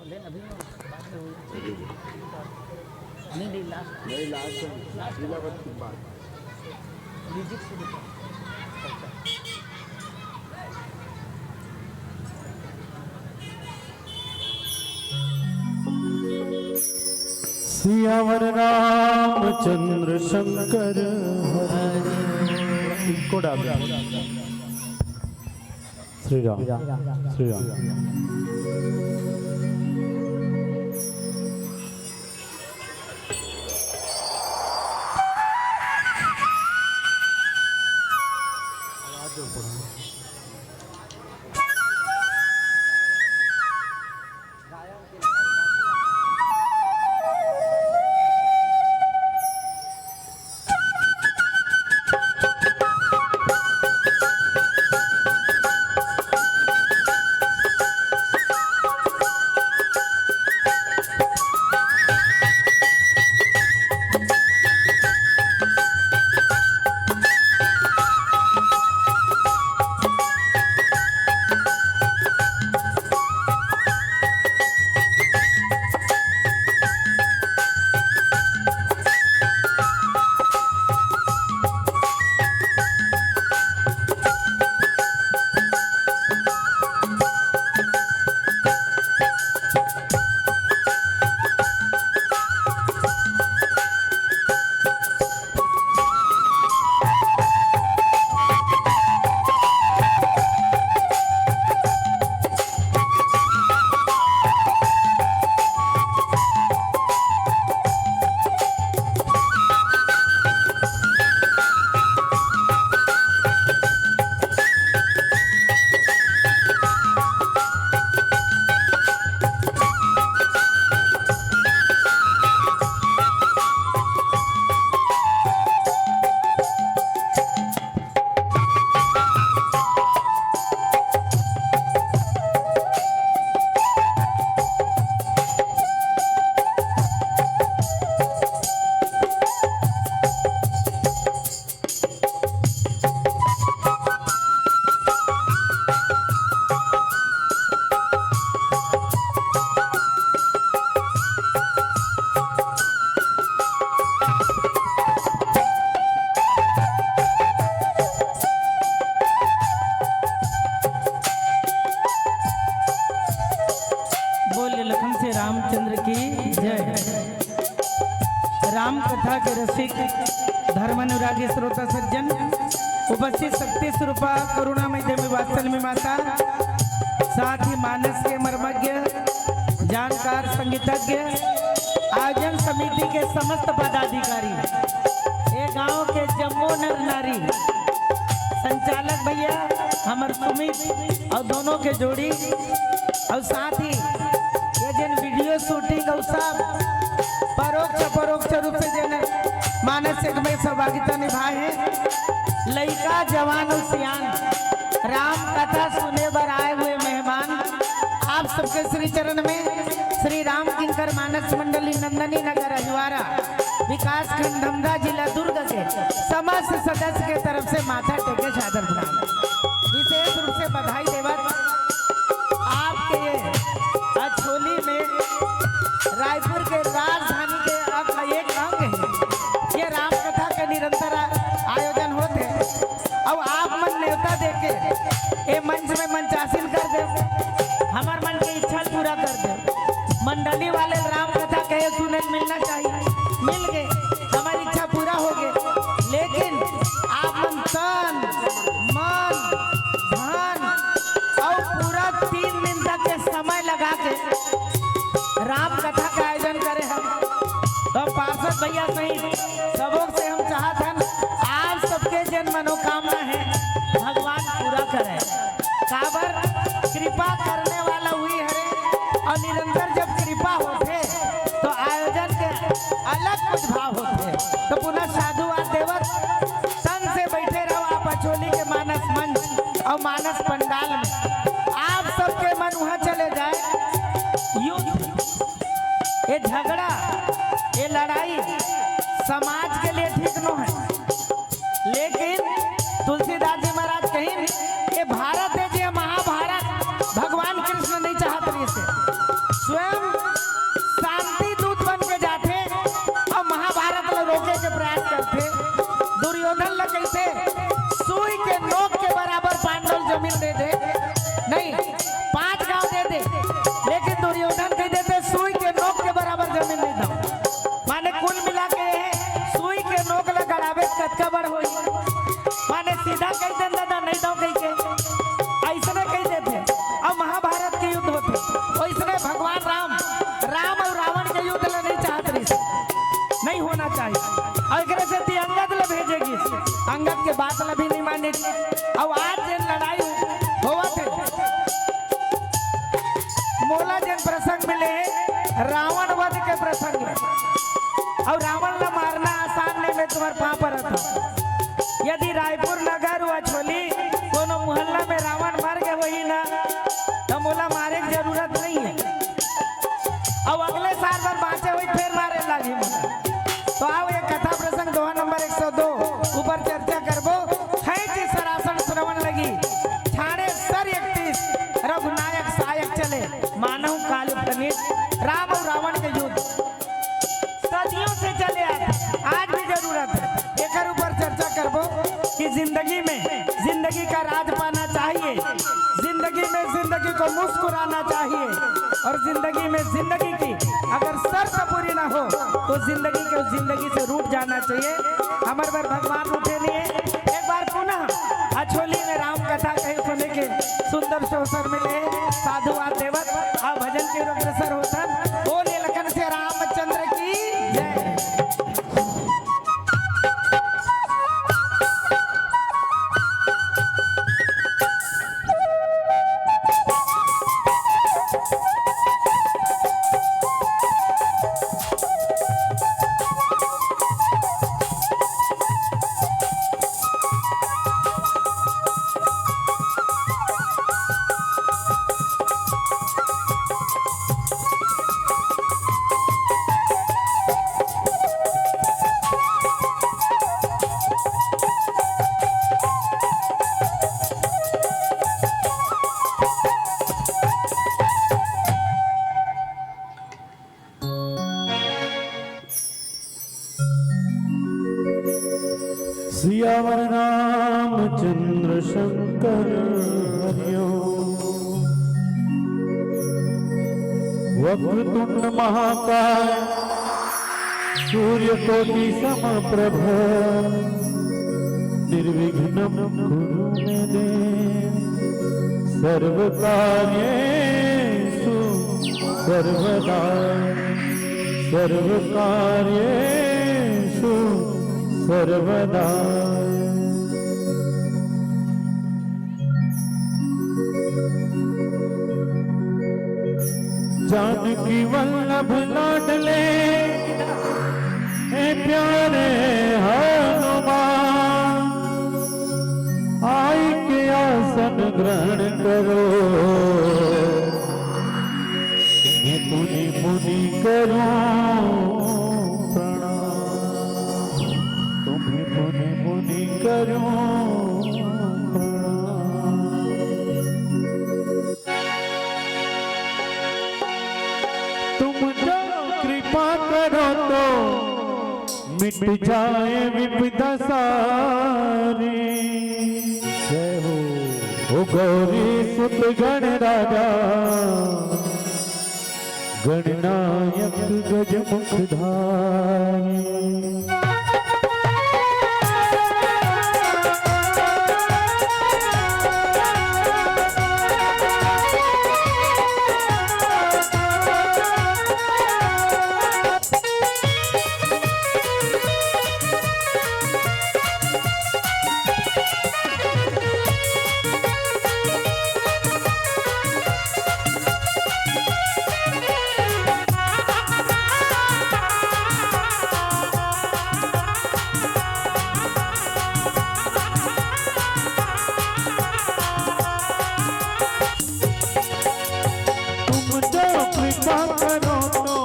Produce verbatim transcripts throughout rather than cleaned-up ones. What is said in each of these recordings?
नहीं, नहीं, लास्ट। नहीं, लास्ट में। लीला भट्ट की बात। म्यूजिक शुरू कर। सियावर रामचंद्र शंकर हरे। इनको डाल दो। श्री राम, श्री राम। बोल लखन से रामचंद्र की जय। राम कथा के रसिक, धर्म अनुरागी श्रोता सज्जन, उपस्थित शक्ति स्वरूपा करुणामय देवी वात्सल्य माता, साथ ही मानस के मर्मज्ञ, जानकार संगीतज्ञ, आयोजन समिति के समस्त पदाधिकारी, ए गांव के जम्मो नर नारी, संचालक भैया, हमर सुमित और दोनों के जोड़ी, और साथ ही ये जेन वीडियो शूटिंग और सब परोक्ष अपरोक्ष रूप से जेन मानस एक में सहभागिता निभाए हैं, लइका, जवान और सियान, राम कथा सुने बर आए हुए मेहमान, आप सबके श्री चरण में श्री राम किंकर मानस मंडली नंदनी नगर अहिवारा, विकास खंड धमधा, जिला दुर्ग के समस्त सदस्य के तरफ से माथा टेके सादर प्रणाम। विशेष रूप से बधाई देवत आपके ये अछोली में रायपुर के राजधानी के अंग, एक अंग है, ये राम कथा के निरंतर आ-, आयोजन होत है। अब आप मन न्योता देके ए मंच में मंचासीन कर दे, हमर मन के इच्छा पूरा कर दे। मंडली वाले राम कथा कहे सुने मिलना चाहिए, मिल गए, हमारी इच्छा पूरा हो गए। लेकिन आप मन तन, मन, धन और पूरा तीन दिन तक के समय लगा के राम कथा का आयोजन करे हम। तो पार्षद भैया सहित सबों से हम चाहत हन, आप सबके जन मनोकामना है, भगवान पूरा करे। काबर कृपा करने वाला हुई हरे, और निरंतर जब कृपा होथे तो आयोजन के अलग कुछ भाव होथे। तो पुनः साधुवाद देवत तन से बैठे रहो आप अछोली के मानस मंच और मानस पंडाल में। आप सबके मन वहां चले जाए, युद्ध, ये झगड़ा, ये लड़ाई समाज के लिए ठीक नो है। लेकिन तुलसीदास जी महाराज कहिन, ये भारत है जी, महाभारत भगवान कृष्ण नहीं चाहत रहिसे। स्वयं प्रसंग मिले हे रावण वध के प्रसंग। अउ रावण ला मारना आसान नहीं, मैं तुम्हार पाँव परत हँव। यदि रायपुर नगर व अछोली कोनो मोहल्ला में रावण मर गे होही ना, त मोला मारे के जरूरत नहीं हे। अउ अगले साल बर बाँचे होही, फेर मारे लागही मोला। तो आओ, ये कथा प्रसंग दोहा नंबर एक सौ दो ऊपर चर्चा करबो। खैंच सरासन श्रवण लगी, छाड़े सर इकतीस, रघुनायक सायक चले, मानव काल प्रणीत, राम अउ रावण के युद्ध सदियों से चले आत हे, आज भी जरूरत हे। एकर ऊपर चर्चा करबो कि जिंदगी में, जिंदगी का राज पाना चाहिए, जिंदगी में जिंदगी को मुस्कुराना चाहिए, और जिंदगी में जिंदगी की अगर शर्त पूरी ना हो, तो जिंदगी के, जिंदगी से रूठ जाना चाहिए। हमर बर भगवान रूठे नहीं हे। एक बार पुनः अछोली में राम कथा कहे सुने के सुंदर से अवसर मिले हे। साधुवाद देवत अउ भजन के ओर अग्रसर होथन। बोलिए लखन सिया रामचंद्र की जय। सियावर रामचंद्र शंकर हरिओम। वक्रतुंड महाकाय सूर्यकोटि समप्रभ निर्विघ्नं कुरु मे देव। सर्वकार्येषु सर्वदा, सर्वकार्येषु सर्वदा। जानकी वल्लभ लाडले हे प्यारे हनुमान, आय के आसन ग्रहण करो। तुम्हें पुनि मुनि करो प्रणाम, तुम्हें पुनि मुनि करो प्रणाम। तुम जो कृपा करो तो मिट जाए विपदा सारी। जय हो। ओ गौरी सुत गण राजा, गणनायक गज मुख धारी। तुम जो कृपा करो तो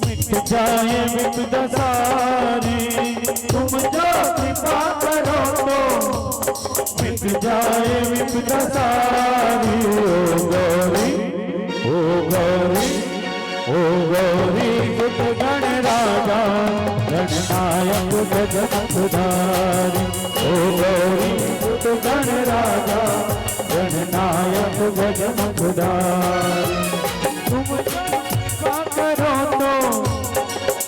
मिट जाए विपदा सारी। तुम जो कृपा करो तो मिट जाए विपदा सारी। ओ गौरी, ओ गौरी, ओ गौरी सुत गण राजा, गणनायक गज मुख धारी। ओ गौरी सुत गण राजा, गणनायक गज मुख धारी। तुम जो कृपा करो तो,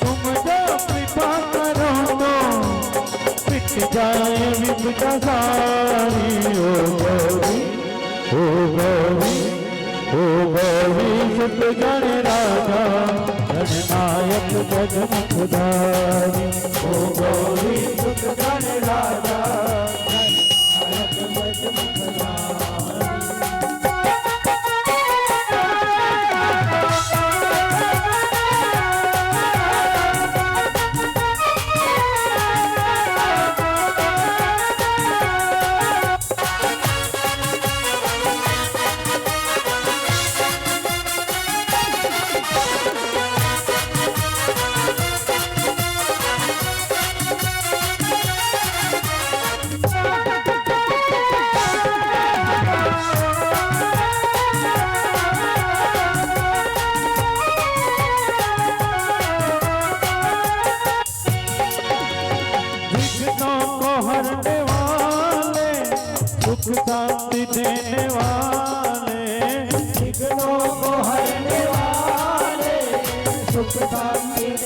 तुम जो कृपा करो तो मिट जाए विपदा सारी। ओ गौरी, ओ गौरी, ओ गौरी सुत गण राजा, गणनायक गज मुख धारी। ओ गौरी सुत गण राजा, गणनायक गज मुख धारी।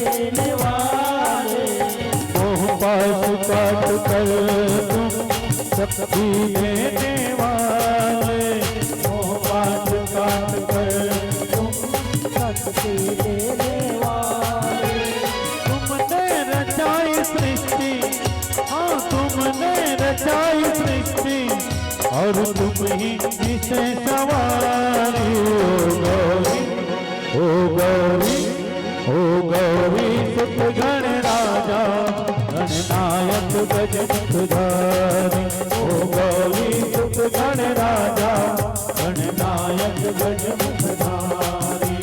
देने वाले, मोह पाश काट कर तुम शक्ति देने वाले, मोह पाश काट कर तुम शक्ति देने वाले। तुमने रचाई सृष्टि, हाँ, तुमने रचाई सृष्टि, और तुम ही इसे संवारी। ओ गौरी, ओ गौरी, ओ गौरी सुत गण राजा, गणनायक गजमुख धारी। ओ गौरी सुत गण राजा, गणनायक गजमुख धारी।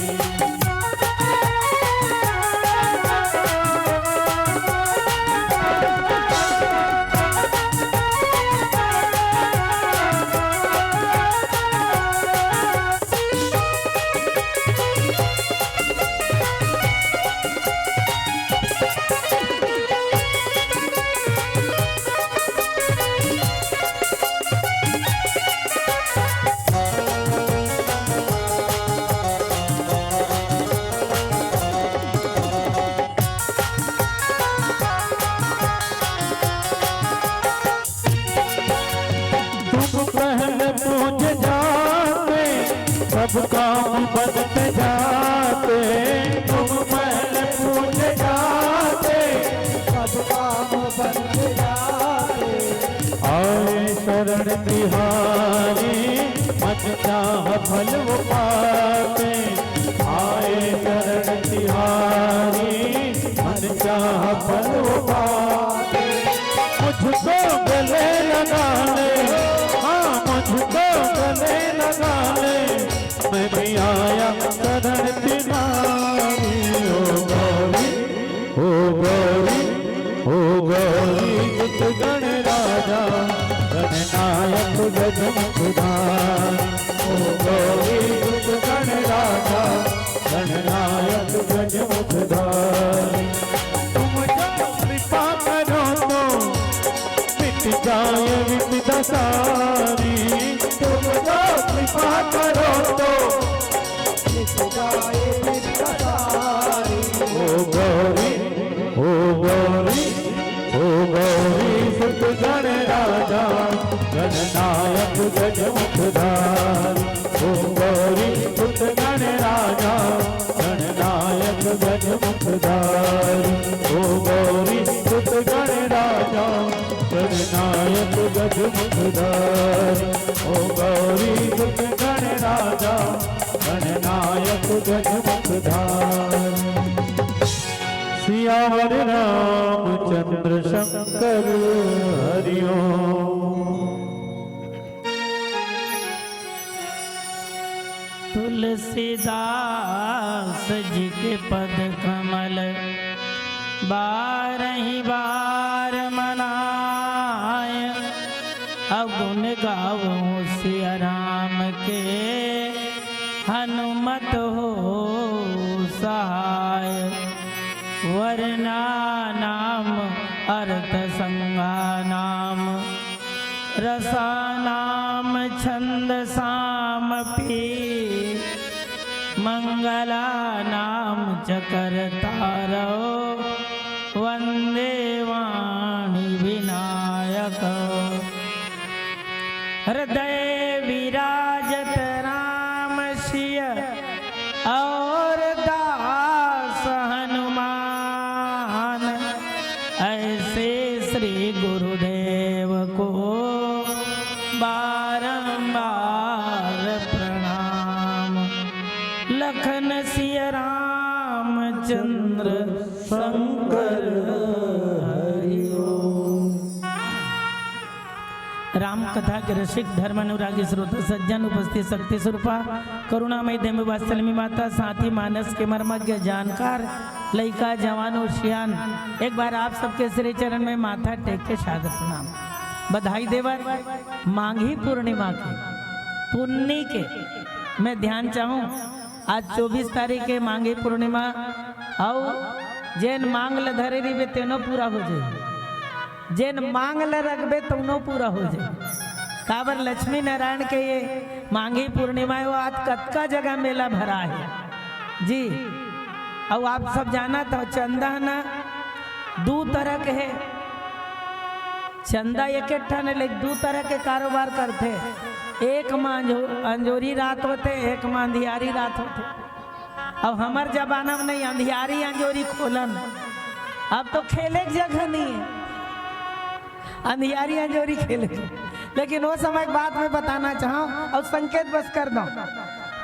तुम पहले पूजे जाते, सब काम बनते जाते। तुम पहले पूजे जाते, सब काम बनते जाते। आए शरण तिहारी, मन चाह फल वो पाते। आए शरण तिहारी, मन चाह फल वो पाते। मुझको गले लगा ले, हाँ, मुझको गले लगा ले, मैं भी आया शरण तिहारी। ओ गौरी, ओ गौरी, ओ गौरी सुत गण राजा, गणनायक गजमुख धारी। ओ गौरी सुत गण राजा, गणनायक गजमुख धारी। तुम जो कृपा करो तो मिट जाए विपदा सारी। तुम जो कृपा करो तो मिट जाए विपदा सारी। ओ गौरी, ओ गौरी, ओ गौरी सुत गण राजा, गणनायक गजमुख धारी। ओ गौरी सुत गण राजा, गणनायक गजमुख धारी। ओ गौरी सुत गण राजा, गणनायक गजमुख धारी। ओ गौरी सुत गण राजा, गणनायक गजमुख धारी। सियावर रामचंद्र शंकर हरिओम। तुलसीदास जी के पद कमल बारहि बार मनाय, अवगुण गावहु सिया राम के, हनुमत हो सहाय। वर्णानाम अर्थ संज्ञानाम रसानाम छंदसामपि मंगलानाम च कर्तारौ वंदे वाणी विनायकौ। हृदय विराजत राम सिय और दास हनुमान, ऐसे श्री गुरुदेव को बारंबार प्रणाम। लखन सिय रामचंद्र शंकर हरि ओम। राम कथा के रसिक, धर्म अनुरागी, श्रोता सज्जन, उपस्थित शक्ति स्वरूपा, करुणामयी देवी वात्सल्यमयी माता, साथी मानस के मर्मज्ञ जानकार, लइका, जवान और सियान, एक बार आप सबके श्री चरण में माथा टेक के सादर प्रणाम, बधाई देवत। माघी पूर्णिमा के पुन्नी के मैं ध्यान चाहूँ, आज चौबीस तारीख के माघी पूर्णिमा, अउ जेन मांग ल धरे रहिबे तेनो पूरा हो जाई, जेन मांग ल रखबे तउनो पूरा हो जाई। काबर लक्ष्मी नारायण के ये माघी पूर्णिमा हे, वो आज कतका जगह मेला भरा हे जी। अउ आप सब जानत हो, चंदा ह ना दू तरह के हे। चंदा एक एक ठन हे, लेकिन दू तरह के कारोबार करथे। एक म अंजो-, अंजोरी रात होथे, एक म अंधियारी रात होथे। अब हमर जमाना में नहीं, अंधियारी अंजोरी खोलन, अब तो खेले के जगह नहीं है। अंधियारी अंजोरी खेले। लेकिन वो समय के बात मैं बताना चाहूँ अउ संकेत बस कर दो।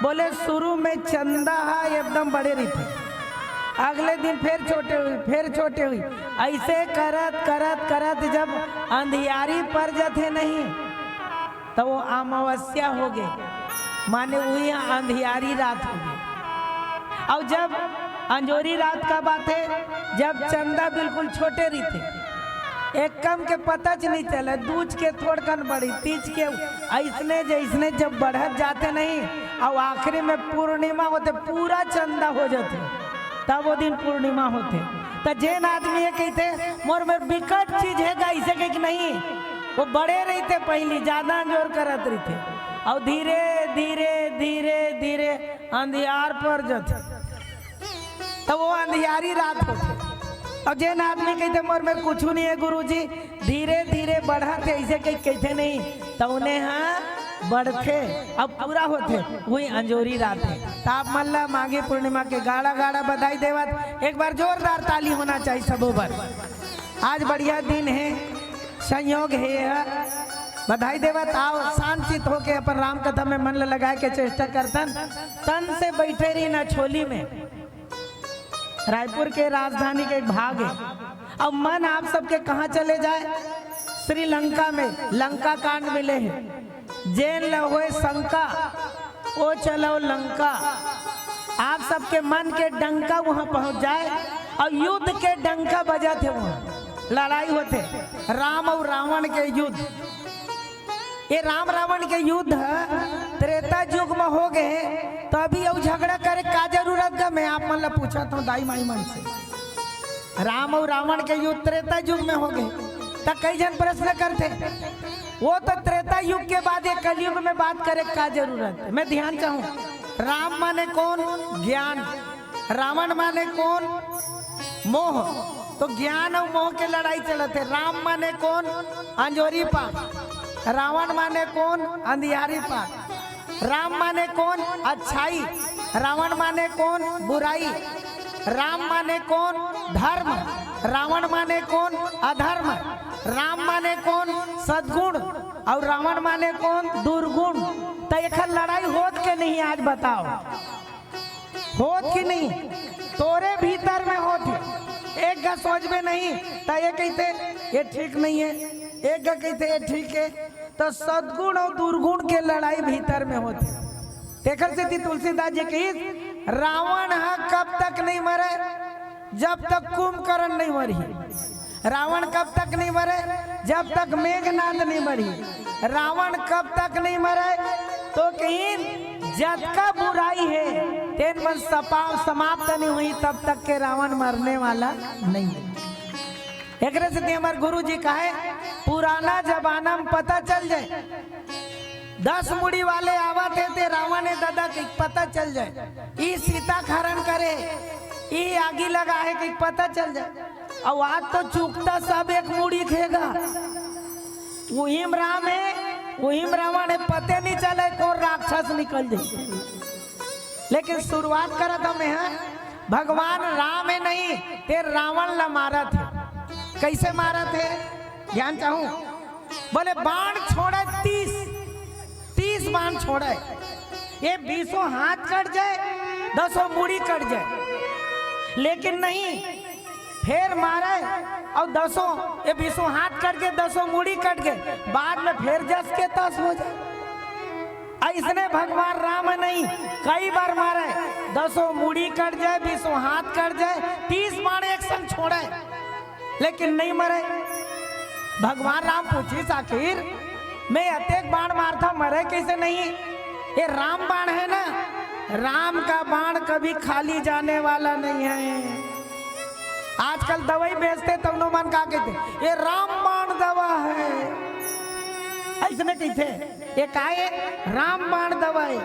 बोले, शुरू में चंदा हा एकदम बड़े रहिथे, अगले दिन फेर छोटे हुई, फेर छोटे हुई, ऐसे करत करत करत जब अंधियारी पर जथे नहीं, तो वो अमावस्या हो गए, माने वही अंधियारी रात हो गए। अउ जब अंजोरी रात का बात है, जब चंदा बिल्कुल छोटे रहिथे, एक कम के पता च नहीं चले, दूज के थोड़कन बड़ी, तीज के ऐसने जैसने जब बढ़त जाथे नहीं, अउ आखिरी में पूर्णिमा होथे, पूरा चंदा हो जाथे, तब वो दिन पूर्णिमा होथे। त जेन आदमी ये कहिथे, "मोर में बिकट चीज हे गा," ऐसे कहिके नहीं, वो बड़े रहिथे, पहली ज्यादा अंजोर करत रहिथे, अउ धीरे धीरे धीरे धीरे अंधियार पर जाथे, त वो अंधियारी रात होथे। अउ जेन आदमी कहिथे, "मोर में कुछू नहीं है गुरुजी," धीरे धीरे बढ़त हे, ऐसे कहि-, कहिथे नहीं, त उन्हें हा बढ़थे, अब पूरा होथे, वही अंजोरी रात हे। त आप मन ला माघी पूर्णिमा के गाड़ा गाड़ा बधाई देवत, एक बार जोरदार ताली होना चाहिए सबो बर। आज बढ़िया दिन हे, संयोग हे यह, बधाई देवत। आओ, शांत चित होके अपन राम कथा में मन ला लगाए के चेष्टा करतन। तन से बैठे रही ना छोली में। रायपुर के राजधानी के एक भाग हे। अब मन आप सबके कहाँ चले जाए? श्रीलंका में लंका कांड मिले हे। "जेन ल होए शंका, ओ चलो लंका।" आप सबके मन के डंका वहां पहुंच जाए अउ युद्ध के डंका बजत हे, वहां लड़ाई होथे, राम अउ रावण के युद्ध। ये राम रावण के युद्ध ह त्रेता युग में हो गए, तो अभी अउ झगड़ा करे का जरूरत गा? मैं आप मन ला पूछत हूँ दाई माई मन से, राम अउ रावण के युद्ध त्रेता युग में हो गए, त कई झन प्रश्न करथे, वो तो त्रेता युग के बाद ये कलयुग में बात करे का जरूरत है? मैं ध्यान चाहूँ, राम माने कौन? ज्ञान। रावण माने कौन? मोह। तो ज्ञान अउ मोह के लड़ाई चलत हे। राम माने कौन? अंजोरी पार। रावण माने कौन? अंधियारी पार। राम माने कौन? अच्छाई। रावण माने कौन? बुराई। राम माने कौन? धर्म। रावण माने कौन? अधर्म। राम माने कौन? सद्गुण। अउ रावण माने कौन? दुर्गुण। त एखर लड़ाई होत के नहीं, आज बताओ, होत कि नहीं? तोरे भीतर में होत हे। एक गा सोचबे नहीं, त ये कहिथे, "ये ठीक नहीं है," एक गा कहिथे, "ये ठीक है।" त सद्गुण अउ दुर्गुण के लड़ाई भीतर में होत हे। तेखर सेती तुलसीदास जी कहिस, "रावण ह कब तक नहीं मरे, जब तक कुंभकर्ण नहीं मरही।" रावण कब तक नहीं मरे? जब तक मेघनाद नहीं मरही। रावण कब तक नहीं मरे? तो कहिन, जतका बुराई हे, तेन मन सपा-, समाप्त नहीं हुई, तब तक के रावण मरने वाला नहीं है। एकरे सेती हमर गुरु जी कहे, पुराना जमाना में पता चल जाए, दस मुड़ी वाले आवत हे ते रावण हे ददा के पता चल जाए, ई सीता के हरण करे, ई आगी लगा हे के पता चल जाए। अउ आज तो चुकता सब एक मुड़ी के गा, उही म राम हे, उही म रावण हे, पते नहीं चले कौन राक्षस निकल जाए। लेकिन शुरुआत करत हमें, हाँ, भगवान राम हे नहीं, ते रावण ला मारत हे। कैसे मारत हे? ध्यान चाहूं, बोले, बाण छोड़े तीस, तीस बाण छोड़े, ये बीसों हाथ कट जाए, दसों मुड़ी कट जाए, लेकिन नहीं, फेर मारे अउ दसों, ये बीसों हाथ कट के दसों मुड़ी कट के, बाद में फेर जस के तस हो जाए। अइसने भगवान राम नहीं, कई बार मारे, दसों मुड़ी कट जाए, बीसों हाथ कट जाए, तीस बाण एक संग छोड़े, लेकिन नहीं मरे। भगवान राम पूछिस, आखिर मैं अतेक बाण मारथा, मरे कैसे नहीं? ये राम बाण है ना, राम का बाण कभी खाली जाने वाला नहीं है। आजकल दवाई बेचते तउनो मन का कहते, "ये राम बाण दवा है," अइसने कहते। ये का हे? राम बाण दवा हे।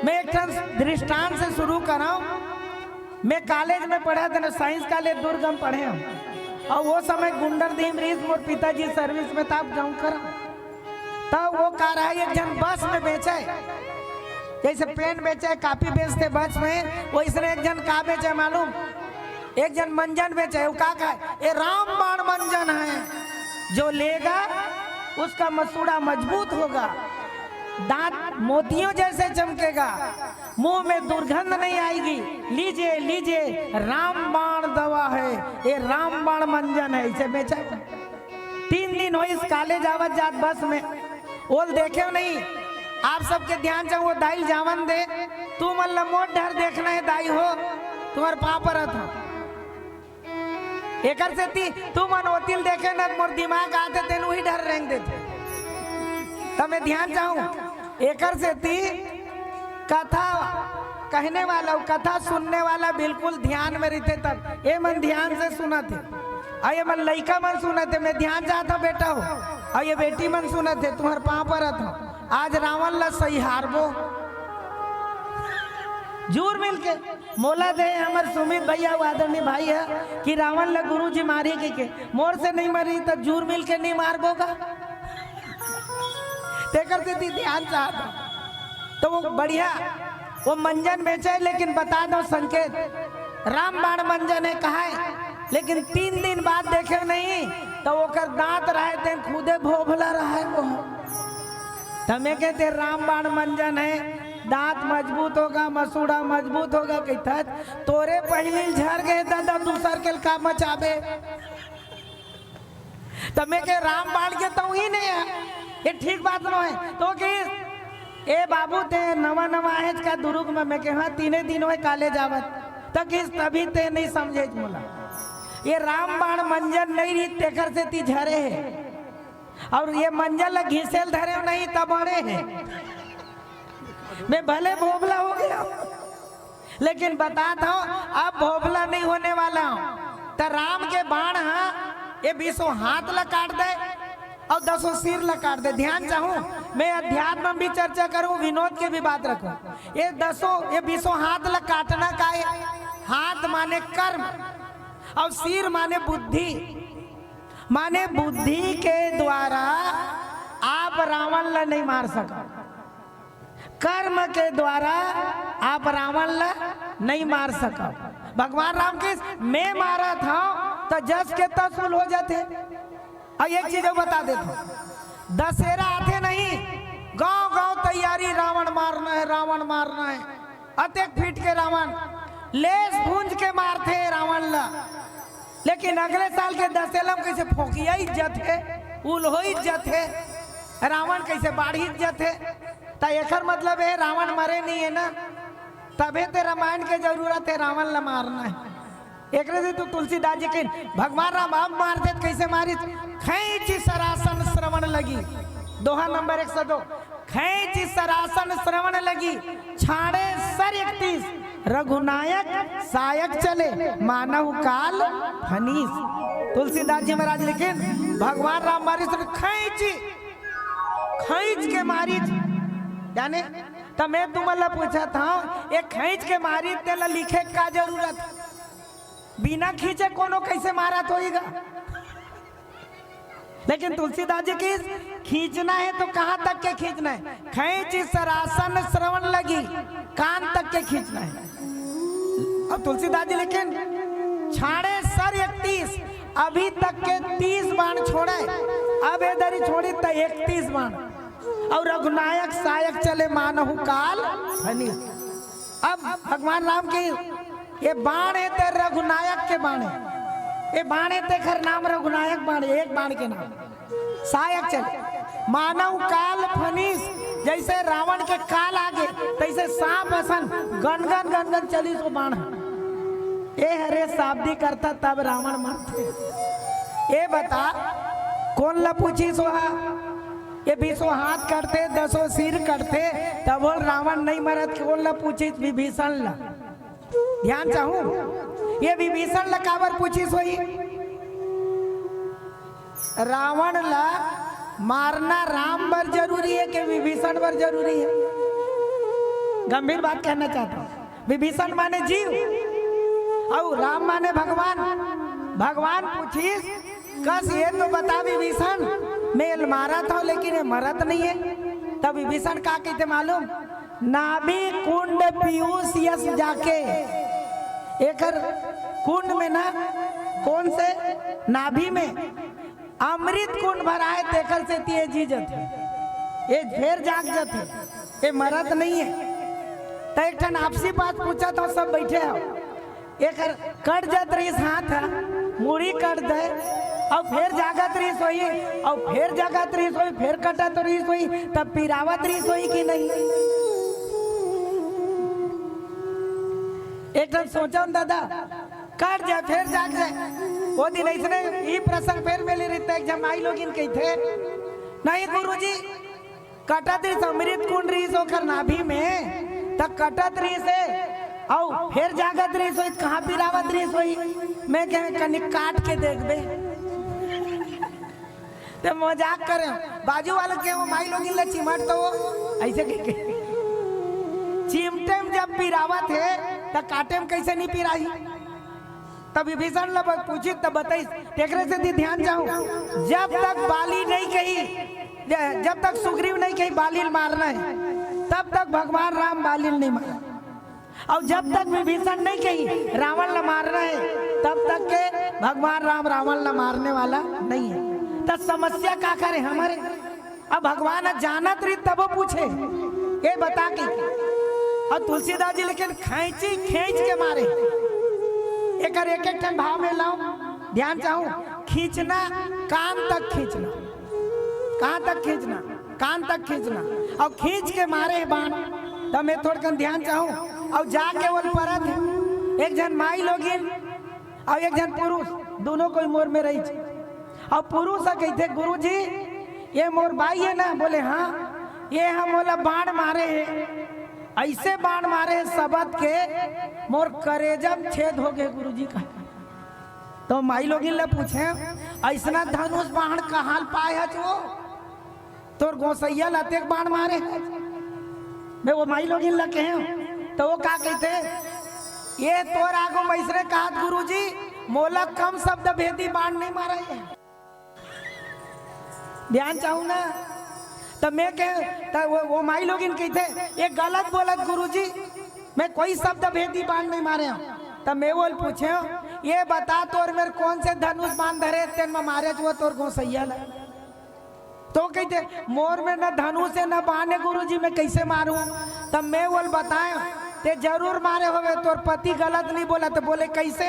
मैं एक ठन दृष्टांत से शुरू कराऊं। मैं कॉलेज में पढ़े थे ना, साइंस कॉलेज दुर्ग में पढ़े हम। और वो समय गुंडरदेही में रहिस, मोर पिताजी सर्विस में था, अब जाऊँ करा। तब वो का रहा, एक झन बस में बेचे, जैसे पेन बेचे, कॉपी बेचते बस में, वैसने एक झन का बेचे मालूम? एक झन मंजन बेचे। वो का कहे, "ये रामबाण मंजन है, जो लेगा उसका मसूड़ा मजबूत होगा, दांत मोतियों जैसे चमकेगा, मुंह में दुर्गंध नहीं आएगी, लीजिए, लीजिए, रामबाण दवा है, ये रामबाण मंजन है।" इसे बेचा। तीन दिन होइस कॉलेज आवत जात बस में, ओला देखेव नहीं। आप सबके ध्यान चाहूँ, वो दाई ल जावन दे, तुमन ला मोर डहर देखना हे दाई हो, तुम्हर पाँव परत हंव। एकर सेती तुमन ओती ल देखे न, मोर दिमाग आथे तेन उही डहर रेंग देथे। त मैं ध्यान चाहूँ, एकर सेती कथा कहने वाला अउ कथा सुनने वाला बिल्कुल ध्यान में रहिथे, तब ये मन ध्यान से सुनत हे। अउ ये मन लइका मन सुनत हे, मैं ध्यान चाहत हंव बेटा हो, अउ ये बेटी मन सुनत हे, तुम्हर पाँव परत हंव, आज रावण ला सहिहारबो जुर मिल के। मोला दे हमर सुमित भैया, वो आदरणीय भाई है कि रावण ला गुरु जी मारी के, के मोर से नहीं मरी त जुर मिल के नहीं मारबो का? तेकर सेती ध्यान चाहत हंव। तो वो बढ़िया, वो मंजन बेचे, लेकिन बता दो संकेत, रामबाण मंजन हे कहाय, लेकिन तीन दिन बाद देखे नहीं तो ओकर दांत रहे तेन खुदे भोभला रहे वो। त मैं कहते रामबाण मंजन हे, दांत मजबूत होगा, मसूड़ा मजबूत होगा, कहिथस तोरे पहिली ल झर गे दादा, दूसर के ल का मचाबे। त मैं के रामबाण के तो ही नहीं है, ये ठीक बात नो है। तो कहिस, "ए बाबू, ते नवा नवा आएच का दुरुग में?" मैं के, "हाँ, तीने दिन होए कॉलेज आवत।" त कहिस, "तभी ते नहीं समझेच मोला, ये रामबाण मंजन नहीं रही, तेकर सेती झरे हे, अउ ये मंजन ला घिसेल धरे नहीं त बड़े हे।" मैं भले भोभला हो गया हूँ, लेकिन बतात हंव, अब भोभला नहीं होने वाला हंव। त राम के बाण ह ये बीसों हाथ ला काट दे अउ दसों सिर ला काट दे। ध्यान चाहूं, मैं अध्यात्म में भी चर्चा करूं, विनोद के भी बात रखूं। ये दसों, ये बीसों हाथ ला काटना का हे? हाथ माने कर्म अउ सिर माने बुद्धि। माने बुद्धि के द्वारा आप रावण ला नहीं मार सकव। कर्म के द्वारा आप रावण ला नहीं मार सकव। भगवान राम कहिस, "मैं मारत हंव," त जस के तस उल्हो जाथे। अउ एक चीज अउ बता देत हंव, दसेरा आथे नहीं, गांव गांव तैयारी, रावण मारना हे, रावण मारना हे। अतेक फीट के रावण, लेस भूंज के मारथे रावण ला। लेकिन अगले साल के दसेला म कइसे फोकियाई जथे, उल्होई जथे, रावण कइसे बाढ़ी जथे, त एकर मतलब हे रावण मरे नहीं हे ना, तभे ते रामायण के जरूरत हे, रावण ला मारना हे। एकरे से तो तुलसीदास जी के भगवान राम अब मार देत, कइसे मारिस? खैंची सरासन श्रवण लगी, दोहा नंबर एक सौ दो। खैंची सरासन श्रवण लगी, छाड़े सर इकतीस, रघुनायक सायक चले, मानव काल फनीस। तुलसीदास जी महाराज लिखिन, भगवान राम मारिस खैंची, खैंच के मारिस। जाने, त मैं तुमन ला पूछत हंव, ये खैंच के मारिस तेला लिखे का जरूरत? बिना खींचे कोनो कइसे मारत होही गा? लेकिन तुलसीदास जी कहिस, खींचना हे तो कहां तक के खींचना हे? खैंची सरासन श्रवण लगी, कान तक के खींचना हे। अउ तुलसीदास जी लिखिन, छाड़े सर इकतीस, अभी तक के तीस बाण छोड़े, अब ए दरी छोड़ी त इकतीस बाण। अउ रघुनायक सायक चले, मानहु काल फनीस। अब भगवान राम के ये बाण हे ते रघुनायक के बाण हे, ये बाण हे तेखर नाम रघुनायक बाण हे, एक बाण के नाम सायक चले। मानव काल फनीस, जइसे रावण के काल आगे, तइसे सांप असन गनगन गनगन चलिस वो बाण। ए हरे शाब्दिक अर्थ, तब रावण मरथे। ए बता, कोन ला पूछिस ओहा? ये बीसों हाथ कटथे, दसों सिर कटथे, तभो ले रावण नहीं मरत, कोन ला पूछिस? विभीषण ला। ध्यान चाहूं, ये विभीषण ला काबर पूछिस होही? रावण ला मारना राम बर जरूरी हे कि विभीषण बर जरूरी हे? गंभीर बात कहना चाहता हूं। विभीषण माने जीव, अउ राम माने भगवान। भगवान पूछिस, कस ये तो बता विभीषण, मैं एल मारत हव लेकिन ये मरत नहीं है। तब विभीषण का कहिथे मालूम? नाभि कुंड पीयूष यस जाके। एकर कुंड में ना, कौन से नाभि में अमृत कुंड भराए, तेकर सेती ये जी जथे, ये फेर जाग जथे, ये मरत नहीं है। त एक ठन आपसी बात पूछत हव, सब बैठे हव, एकर कट जात रहिस हाथ ह, मुड़ी कट दे, अउ फेर जागत रहिस होही, अउ फेर जागत रहिस होही, फेर कटत रहिस होही, तब पिरावत रहिस होही कि नहीं? एक ठन सोचव न दादा, कट जाए, फेर जाग जाए। वो दिन ऐसने ही प्रसंग फेर मिली रहिथे, एक झन माई लोगिन कहिथे, "नहीं गुरुजी, कटत रहिस, अमृत कुंड रहिस ओकर नाभि में, त कटत रहिस हे, अउ फेर जागत रहिस होही, त कहाँ पिरावत रहिस होही?" मैं कहे, "कनिक काट के देखबे।" ते मजाक करे, बाजू वाला के वो माई लोगिन ला चिमट तो वो ऐसे कह के चिमटे में जब पिरावत हे, त काटे में कैसे नहीं पिराही? तब विभीषण ला ब-, पूछिस, तब बताइस, तेकरे सेती ध्यान चाहूं, जब तक बाली नहीं कही, ज-, जब तक सुग्रीव नहीं कही बाली ल मारना है, तब तक भगवान राम बाली ल नहीं मारे। अउ जब तक विभीषण नहीं कही रावण ल मारना है, तब तक के भगवान राम रावण ल मारने वाला नहीं है। त समस्या का करे हमरे? अब भगवान ह जानत रहिस तबो पूछे, "ये बता के।" अउ तुलसीदास जी लेकिन खैंची खींच के मारे। एकर एक एक ठन भाव में लाऊं, ध्यान चाहूं, खींचना, कान तक खींचना। कहां तक खींचना? कान तक खींचना। अउ खींच के मारे हे बाण, त मैं थोड़कन ध्यान चाहूं। अउ जाके ओल परत हे, एक झन माई लोगिन अउ एक झन पुरुष, दूनों कोई मोर में रहिस। अउ पुरुष ह कहिथे, "गुरुजी, ये मोर बाई हे ना?" बोले, "हां।" "ये ह मोला बाण मारे हे, ऐसे बाण मारे हे सबद के, मोर करेजा म छेद हो गे गुरुजी," कहा। त माई लोगिन ल पूछे, "अइसना धनुष बाण कहां ल पाए हच वो? तोर गोसइया ल अतेक बाण मारे हे?" मैं वो माई लोगिन ल कहे, त वो का कहिथे, "ये तोर आगू म अइसने कहत गुरुजी, मोला कम शब्द भेदी बाण नहीं मारे हे।" ध्यान चाहूं ना, त मैं कहे, त वो, वो माई लोगिन कहिथे, "ये गलत बोलत गुरुजी, मैं कोई शब्द भेदी बाण नहीं मारे हंव।" त मैं ओल पूछे, "ये बता तोर मेर कौन से धनुष बाण धरे, तेन म मारेच वो तोर गोसइया ल?" त कहिथे, "मोर मेर न धनुष हे, न बाण हे गुरुजी, मैं कैसे मारूं?" त मैं ओल बताए, "ते जरूर मारे होवे, तोर पति गलत नहीं बोला।" त बोले, "कैसे?"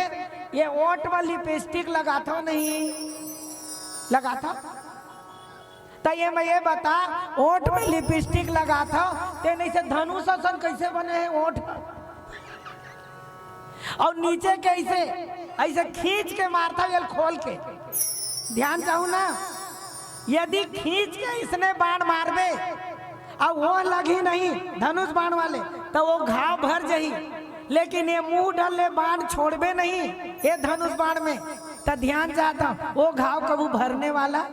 "ये ओंठ म लिपस्टिक लगाथव नहीं, लगाथव?" त ये मैं ये बता, ओंठ म लिपस्टिक लगाथव, ते नहीं से धनुष असन कैसे बने हे ओंठ? अउ नीचे के ऐसे, ऐसे खींच के मारथव, एल खोल के। ध्यान चाहूं ना, यदि खींच के इसने बाण मारबे, अउ वो लगही नहीं धनुष बाण वाले, त वो घाव भर जही। लेकिन ये मुंह डर ले बाण छोड़बे नहीं, ये धनुष बाण में, त ध्यान चाहत हंव, वो घाव कभू भरने वाला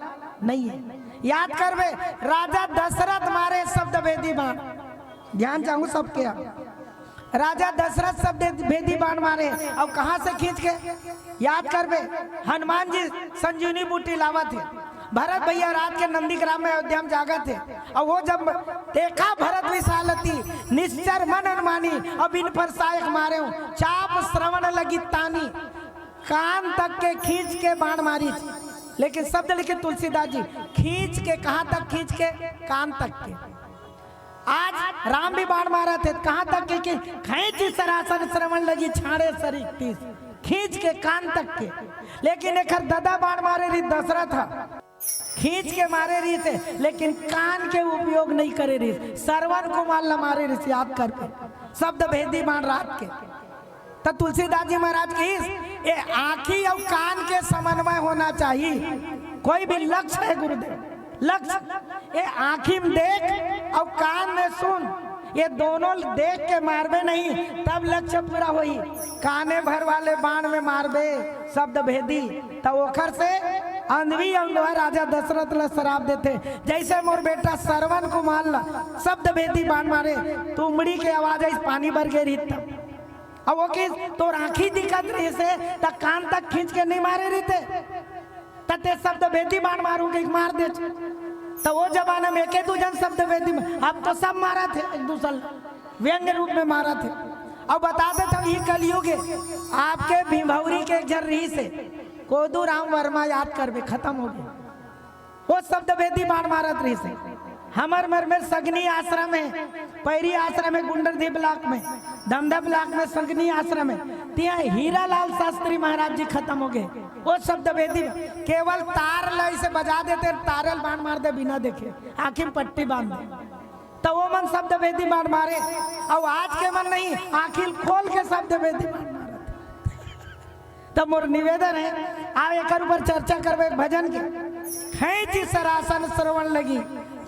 नहीं है। याद करबे, राजा दशरथ मारे शब्द भेदी बाण। ध्यान चाहूं सबके, अब राजा दशरथ शब्द भेदी बाण मारे, अउ कहां से खींच के? याद करबे, हनुमान जी संजीवनी बूटी लावत हे, भरत भैया रात के नंदीग्राम में अयोध्या में जागत हे, अउ वो जब देखा भरत विशाल अति, निश्चर मन अनुमानी, अब इन पर सायक मारे हूं, चाप श्रवण लगी तानी, कान तक के खींच के बाण मारिस। लेकिन शब्द लिखे तुलसीदास जी, खींच के, कहां तक खींच के? कान तक के। आज राम भी बाण मारत हे, कहां तक के? कि खींच सरासन श्रवण लगी छाड़े सरीख तीस, खींच के कान तक के। लेकिन एखर ददा बाण मारे रहिस दशरथ ह, खींच के मारे रहिस हे, लेकिन कान के उपयोग नहीं करे रहिस, श्रवण कुमार ला मारे रहिस। याद करबे, शब्द भेदी बाण रात के। त तुलसीदास जी महाराज कहिस, ये आंखी अउ कान के समन्वय होना चाहिए। कोई भी लक्ष्य है गुरुदेव, लक्ष्य, ये आंखी में देख अउ कान में सुन, ये दोनों देख के मारबे नहीं, तब लक्ष्य पूरा होही। काने भर वाले बाण में मारबे शब्द भेदी, त ओखर से अंधवी अंधवा राजा दशरथ ला श्राप देथे, जैसे मोर बेटा श्रवण कुमार ला शब्द भेदी बाण मारे, तुमड़ी के आवाज आइस, पानी बर गे रहिस तब। अब वो कहिस, "तोर आँखी दिखत रहिसे, त कान तक खींच के नहीं मारे रहिते, त तें शब्द भेदी बाण मारूं कहिके मार देच।" त वो जमाना में एके दू झन शब्द भेदी में, अब तो सब मारथे एक दूसर ल, व्यंग्य रूप में मारथे। अब बता देथंव, ये कलयुग हे। आपके भिंभौरी के एक झन रहिसे, कोदू राम वर्मा, याद करबे, खतम हो गे। वो शब्द भेदी बाण मारत रहिसे। हमर मेर में सगनी आश्रम हे, पैरी आश्रम हे, गुंडरदेही ब्लॉक में, धमधा ब्लॉक में सगनी आश्रम हे। तिहां हीरालाल शास्त्री महाराज जी खतम हो गे। वो शब्द भेदी केवल तार ल अइसे बजा देते, तारे ल बाण मार दे बिना देखे, आँखी में पट्टी बांध दे। त वो मन शब्द भेदी बाण मारे, अउ आज के मन नहीं, आँखी ल खोल के शब्द भेदी बाण मारत। त मोर निवेदन हे, आव एकर ऊपर चर्चा करबे भजन के। खींचि सरासन श्रवण लगी,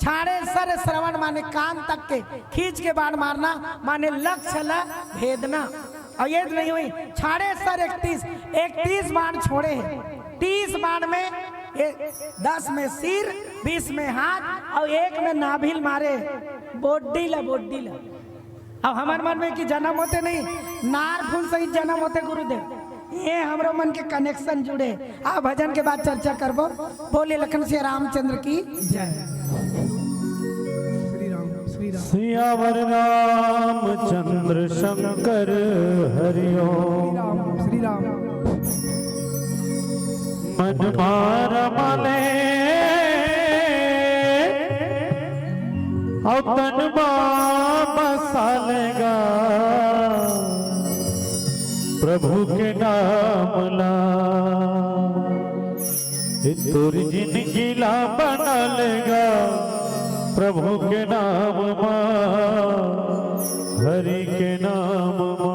छाड़े सर श्रवण माने कान तक के खींच के बाण मारना, माने लक्ष्य ला भेदना। अउ ये नहीं होही, छाड़े सर इकतीस, इकतीस बाण छोड़े हे। तीस बाण में ए, दस में सिर, बीस में हाथ अउ एक में नाभि ल मारे, बोड्डी ला, बोड्डी ला। अब हमर मन में कि जनम होथे नहीं, नार फूल सहित जनम होथे गुरुदेव। ये हमरो मन के connection जुड़े। आ भजन के बाद चर्चा करबो। बोले लखन सिया रामचंद्र की जय। श्री राम, श्री राम। सियावर रामचंद्र शंकर हरिओम। श्री राम, श्री राम। मन मारा माले अउ तन मा बसा लेगा प्रभु के नाम ला। ए तोर जिनगी ला बना लेगा प्रभु के नाम मा, हरि के नाम मा।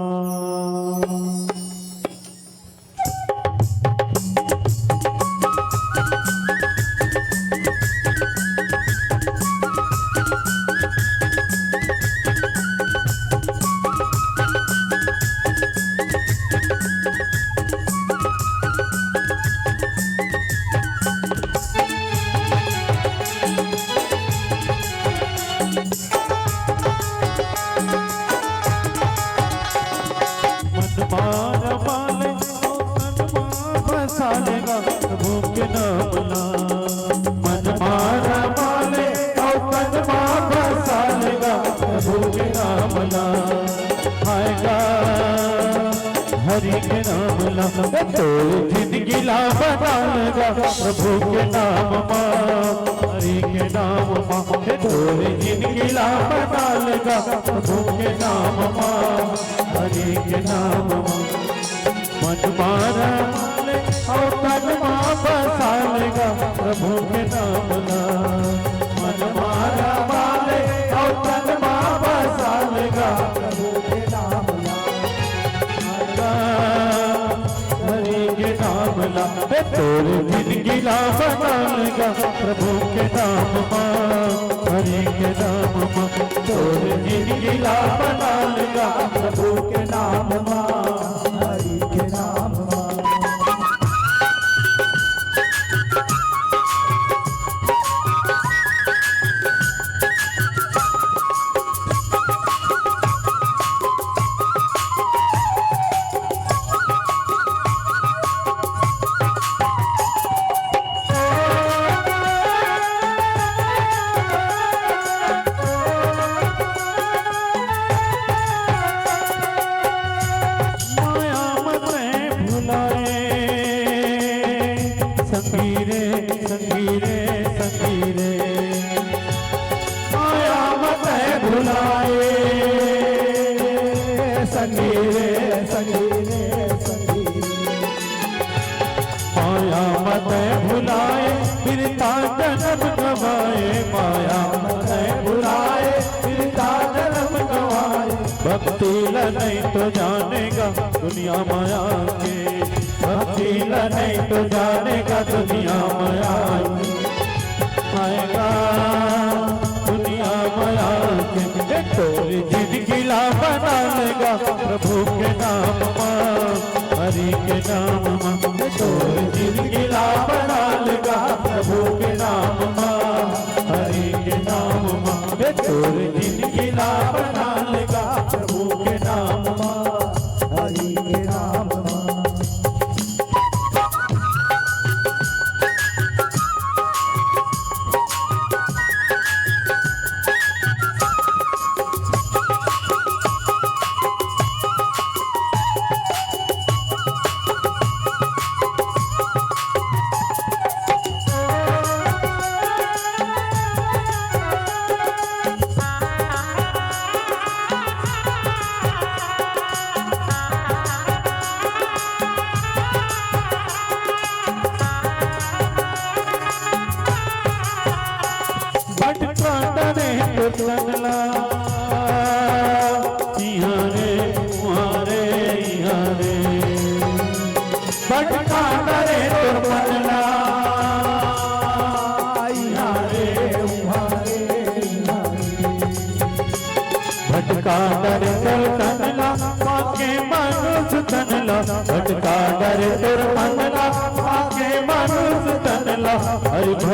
मन मारा माले अउ तन मा बसा लेगा प्रभु के नाम ला। मन मारा माले अउ तन मा बसा लेगा प्रभु के नाम ला। आएगा हरि के नाम ला, ए तोर जिनगी ला बना लेगा प्रभु के नाम मा, हरि के नाम मा। ए तोर जिनगी ला बना लेगा प्रभु के नाम मा, हरि के नाम मा। मन मारा माले अउ तन मा बसा लेगा प्रभु के नाम ला। मन मारा माले अउ तन मा बसा लेगा प्रभु के नाम ला। हरि के नाम ला, ए तोर जिनगी ला बना लेगा प्रभु के नाम मा, हरि के नाम मा। तोर जिनगी ला बना लेगा प्रभु के नाम मा, हरि के नाम मा। माया मत भुलाए संगी रे, संगी रे, संगी रे। माया मत भुलाए संगी रे, संगी रे, संगी रे। माया मत भुलाए, फिरता जन्म गवाए। माया मत भुलाए, फिरता जन्म गवाए। भक्ति ला नहीं तो जानेगा दुनिया माया के, भक्ति ला नहीं तो जानेगा दुनिया माया के। आएगा दुनिया माया के, ए तोर जिनगी ला बना लेगा प्रभु के नाम मा, हरि के नाम मा। ए तोर जिनगी ला बना लेगा प्रभु के नाम मा, हरि के नाम मा। ए तोर जिनगी ला बना लेगा प्रभु के नाम मा,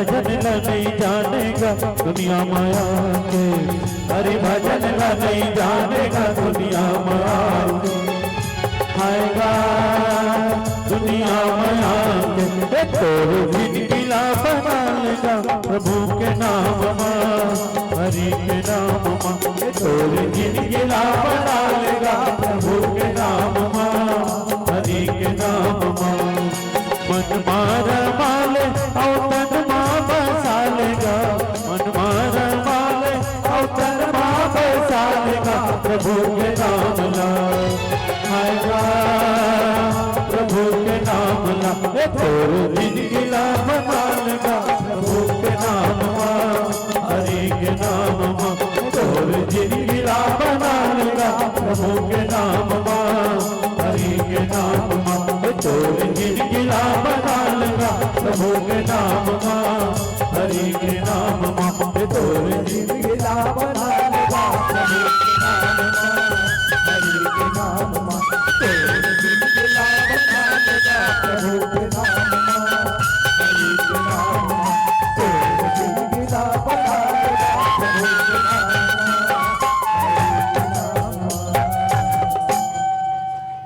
भजन ला नहीं जानेगा दुनिया माया के, हरि भजन ला नहीं जानेगा दुनिया माया के। हाय गा दुनिया माया के, ए तोर जिनगी ला बना लेगा प्रभु के नाम मा, हरि के नाम मा। ए तोर जिनगी ला बना लेगा प्रभु के नाम मा, हरि के नाम मा। मन मा रमा ले अउ तन मा बसा लेगा, मन मा रमा ले अउ तन मा बसा लेगा प्रभु के नाम ला। हाय गा प्रभु के नाम ला, ए तोर जिनगी ला बना लेगा प्रभु के नाम मा, हरि के नाम मा। तोर जिनगी ला बना लेगा प्रभु के नाम मा, हरि के नाम मा। तोर जिनगी ला बना लेगा प्रभु के नाम मा, हरि के नाम मा। तोर जिनगी ला बना लेगा प्रभु के नाम मा, हरि के नाम मा। तोर जिनगी ला बना लेगा प्रभु के नाम मा, हरि के नाम मा। तोर जिनगी ला बना लेगा प्रभु के नाम मा, हरि के नाम मा।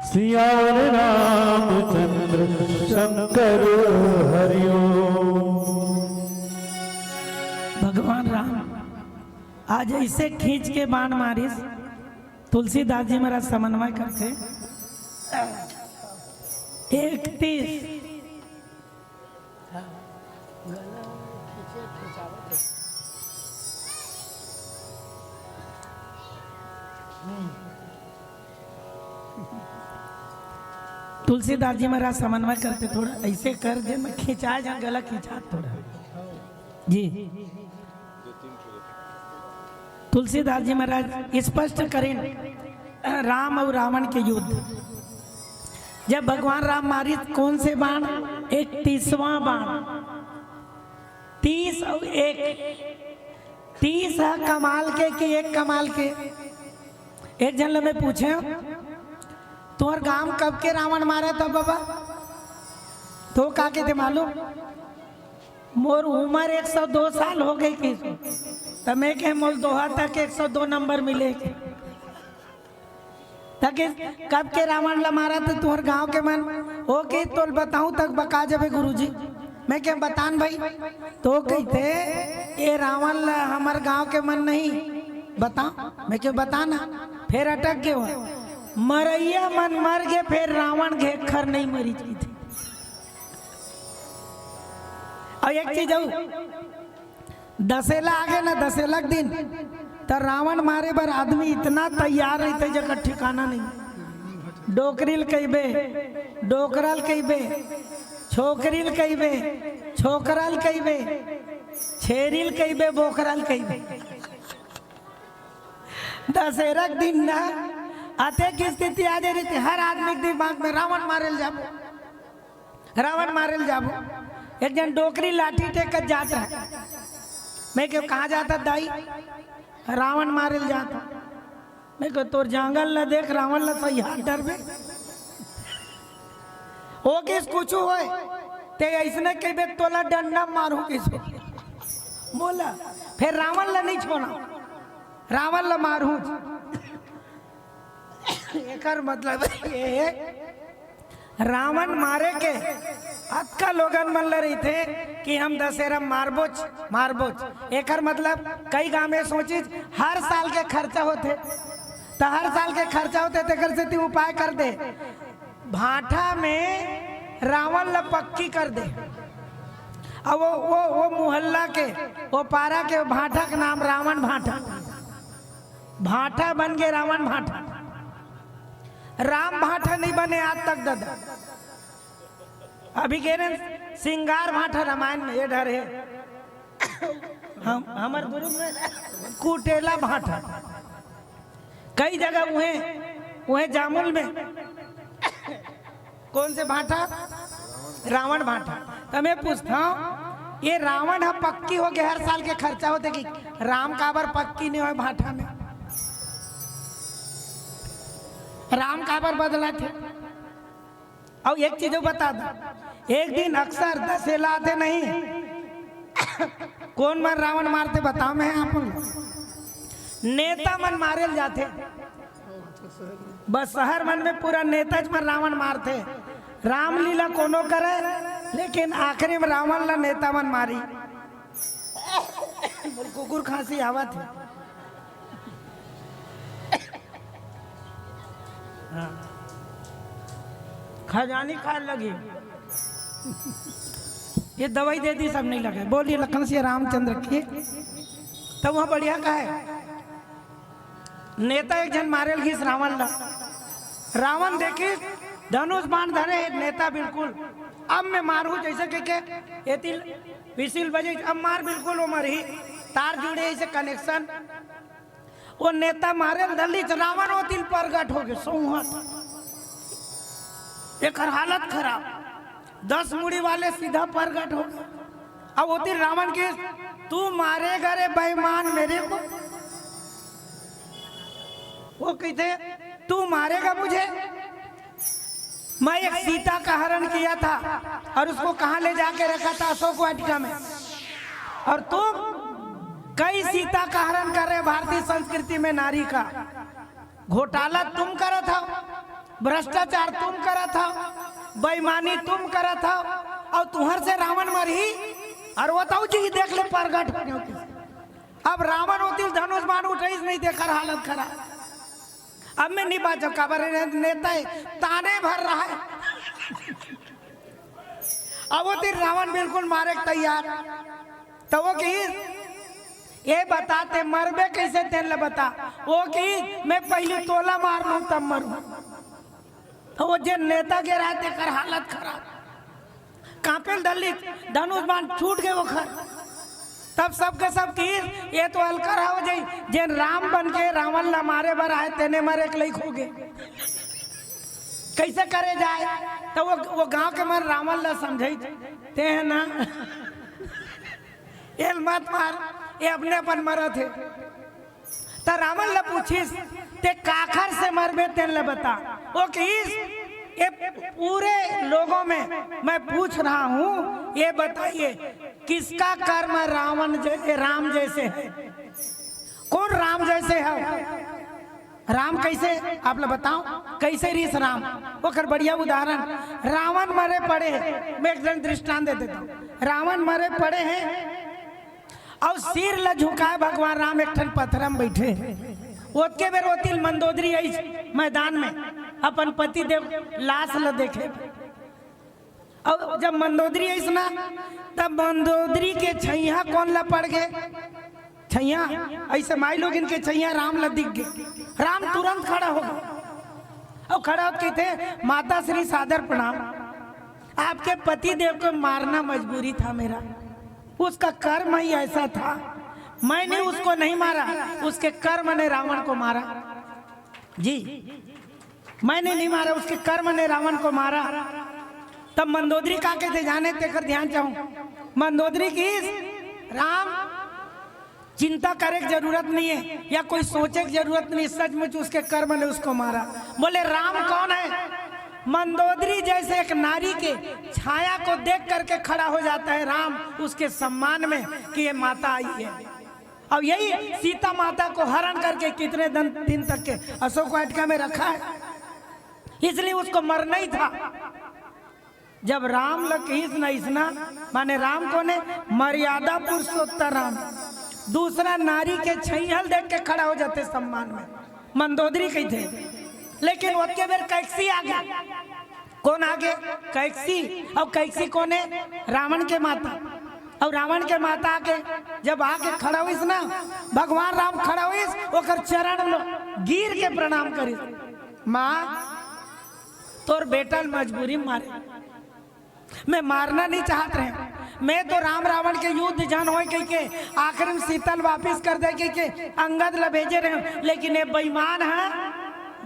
सियावर रामचंद्र शंकर हरिओम। भगवान राम आज ऐसे खींच के बाण मारिस, तुलसीदास जी महाराज समन्वय करथे। इकतीस। तुलसीदास जी महाराज समन्वय करथे, थोड़ा ऐसे कर दे, मैं खिंचा जा, गला खिंचा थोड़ा। जी, तुलसीदास जी महाराज स्पष्ट करें राम अउ रावण के युद्ध। जब भगवान राम मारिस कोन से बाण? इकतीसवां बाण। तीस अउ एक, तीस ह कमाल के कि एक कमाल के? एक झन ले मैं पूछेंव, "तोर गांव कब के रावण मारत हे बबा?" तो का कहिथे मालूम? "मोर उमर एक सौ दो साल हो गे," कहिस। त मैं कहेंव, "मोला दोहा तक एक सौ दो नंबर मिले के।" त कहिस, "कब के रावण ला मारत हे तुंहर गांव के मन?" ओ कहिस, "तोला बताहूं त बका जबे गुरुजी।" मैं कहेंव, "बता न भई।" तो कहिथे, "ए रावण ला हमर गांव के मन नहीं बतावंव।" मैं कहेंव, "बता ना।" फेर अटक गे हो। "मरइया मन मर गे, फेर रावण घेखर नहीं मरिस," कहिथे। अउ एक चीज अउ, दसेला आगे ना, दसेला के दिन त रावण मारे बर आदमी इतना तैयार रहिथे, जेकर ठिकाना नहीं। डोकरी ल कहिबे, डोकरा ल कहिबे, छोकरी ल कहिबे, छोकरा ल कहिबे, छेरी ल कहिबे, बोकरा ल कहिबे। दसेरा के दिन ना अतेक स्थिति आ जाय रहिथे, हर आदमी के दिमाग में रावण मारे ल जाबो। रावण मारे ल जाबो। एक झन डोकरी लाठी टेकत जात रहे। मैं कहेंव, "कहां जात हस दाई?" "रावण मारे ल जात हंव।" मैं कहेंव, "तोर जांगर ल देख, रावण ल सही हाथ डरबे।" ओ कहिस, "कुछू होय, तें अइसने कहिबे, तोला डंडा मारहूं," कहिस। बोला, "फेर रावण ल नहीं छोड़ंव, रावण ल मारहूं।" एकर मतलब ये हे, रावण मारे के अतका लोगन मन ल रहिथे कि हम दसेरा मारबोच, मारबोच। एकर मतलब कई गांव में सोचिस, हर साल के खर्चा होथे, त हर साल के खर्चा होथे, तेकर सेती उपाय कर दे, भाठा में रावण ल पक्की कर दे। अब वो, वो, वो मोहल्ला के, वो पारा के भाठा के नाम रावण भाठा। भाठा बन गे रावण भाठा, राम भाठा नहीं बने आज तक दादा। अभी कहे रहे सिंगार भाठा रामायण में, ये डर हे। हम, हमर गुरु में कुटेला भाठा, कई जगह उहे, उहे जामुल में कोन से भाठा? रावण भाठा। त मैं पूछथंव, ये रावण ह पक्की होगे, हर साल के खर्चा होथे कि राम काबर पक्की नहीं होय भाठा में? राम काबर बदलथे? अउ एक चीज अउ बता दूं, एक दिन अक्सर दसेला आथे नहीं, कोन मन रावण मारथे, बताओ मैं आप मन। नेता मन मारे ल जाथे। बस शहर मन में पूरा नेताच मन रावण मारथे। रामलीला कोनो करे, लेकिन आखिरी में रावण ला नेता मन मारी। मोर कुकुर खांसी आवत हे। हाँ। खजानी खाए लगी। ये दवाई दे दी, सब नहीं लगे। बोलिए लखन सिया रामचंद्र की। तो वह बढ़िया का है, नेता एक झन मारे लगिस रावण ला। रावण देखिस, धनुष बाण धरे हे नेता बिल्कुल। अब मैं मारू जैसे के, के एतिल whistle बजे, अब मार बिल्कुल वो मरही। तार जुड़े ऐसे connection। वो नेता मारे ल धलिस, रावण ओतिल प्रगट हो गए, सोहत। एकर हालत खराब। दस मुड़ी वाले सीधा प्रगट हो गए। अब ओतिल रावण के, "तू मारेगा रे बेईमान मेरे को?" वो कहते, "तू मारेगा मुझे? मैं एक सीता का हरण किया था और उसको कहाँ ले जाके रखा था? अशोक वाटिका में। और तुम कई सीता का हरण कर रहे, भारतीय संस्कृति में नारी का घोटाला तुम करत हो, भ्रष्टाचार तुम करत हो, बेईमानी तुम करत हो, और तुहर से रावण मरही।" और वो तो जी देख ले, प्रगट हो गए। अब रावण ओतिल धनुष बाण उठाइस नहीं, तेकर हालत खराब। अब मैं नहीं बाचो, काबर ने-, नेता है, ताने भर रहा है। अब ओतिल रावण बिल्कुल मारे के तैयार। तो वो कहिस, "ये बता, ते मरबे कैसे, तेन ले बता।" वो कहिस, "मैं पहली तोला मार लूं, तब मरूं।" तो वो जे नेता के रहा, तेकर हालत खराब। कांपे ल धलिस, धनुष बाण छूट गए ओखर। तब सबके सब कहिस, "ये तो अलकर हो जाई, जेन राम बन के रावण ला मारे बर आए, तेने मरे के लइक हो गए। कैसे करे जाए?" तो वो, वो गांव के मन रावण ला समझाइस, "ते है ना, एल मत मार, ये अपने अपन मरत है।" त रावण ला पूछिस, "ते काखर से मरबे, तेन ला बता।" वो कहिस, "ये पूरे लोगों में मैं पूछ रहा हूँ, ये बताइए, किसका कर्म रावण जै-, राम जैसे है? कौन राम जैसे है?" राम कैसे, आप ला बताओ, कैसे रिहिस राम? ओकर बढ़िया उदाहरण, रावण मरे पड़े हे। मैं एक ठन दृष्टांत दे देता हूँ। रावण मरे पड़े हे, अउ सिर ल झुकाए भगवान राम एक ठन पथरा म बइठे। ओतके बेर ओती ल मंदोदरी आइस मैदान में, अपन पति देव लाश ल देखे। अउ जब मंदोदरी आइस ना, तब मंदोदरी के छइहां कोन ल पड़ गे? छइहां, अइसे माई लोगिन के छइहां राम ल दिख गे। राम तुरंत खड़ा हो गे। अउ खड़ा होके कहिथे, "माता श्री, सादर प्रणाम। आपके पति देव को मारना मजबूरी था मेरा, उसका कर्म ही ऐसा था। मैंने उसको नहीं मारा, उसके कर्म ने रावण को मारा। जी, मैंने नहीं मारा, उसके कर्म ने रावण को मारा।" तब मंदोदरी का कहिथे जाने, तेकर ध्यान चाहूं। मंदोदरी कहिस, "राम, चिंता करे के जरूरत नहीं है या कोई सोचे के जरूरत नहीं, सचमुच उसके कर्म ने उसको मारा।" बोले, "राम कौन है?" मंदोदरी जैसे एक नारी के छाया को देख करके खड़ा हो जाता है राम, उसके सम्मान में, कि ये माता आई है। अब यही सीता माता को हरण करके कितने दिन, दिन तक के अशोक वाटिका में रखा है, इसलिए उसको मरना ही था। जब राम ल कहिस न अइसना, माने राम कोन हे? मर्यादा पुरुषोत्तम राम। दूसरा नारी के छइहां ल देख के खड़ा हो जाथे सम्मान में, मंदोदरी कहिथे। लेकिन ओतके बेर कैकसी आ गे। कोन आ गे? कैकसी। अउ कैकसी कोन हे? रावण के माता। अउ रावण के माता आके जब आके खड़ा होइस ना, भगवान राम खड़ा होइस, ओकर चरण म गिर के प्रणाम करिस, "माँ, तोर बेटा ल मजबूरी म मारे, मैं मारना नहीं चाहत रहेंव। मैं तो राम रावण के युद्ध झन होय कहिके आखिरी म सीता ल वापिस कर दे कहिके अंगद ल भेजे रहेंव, लेकिन ये बेईमान ह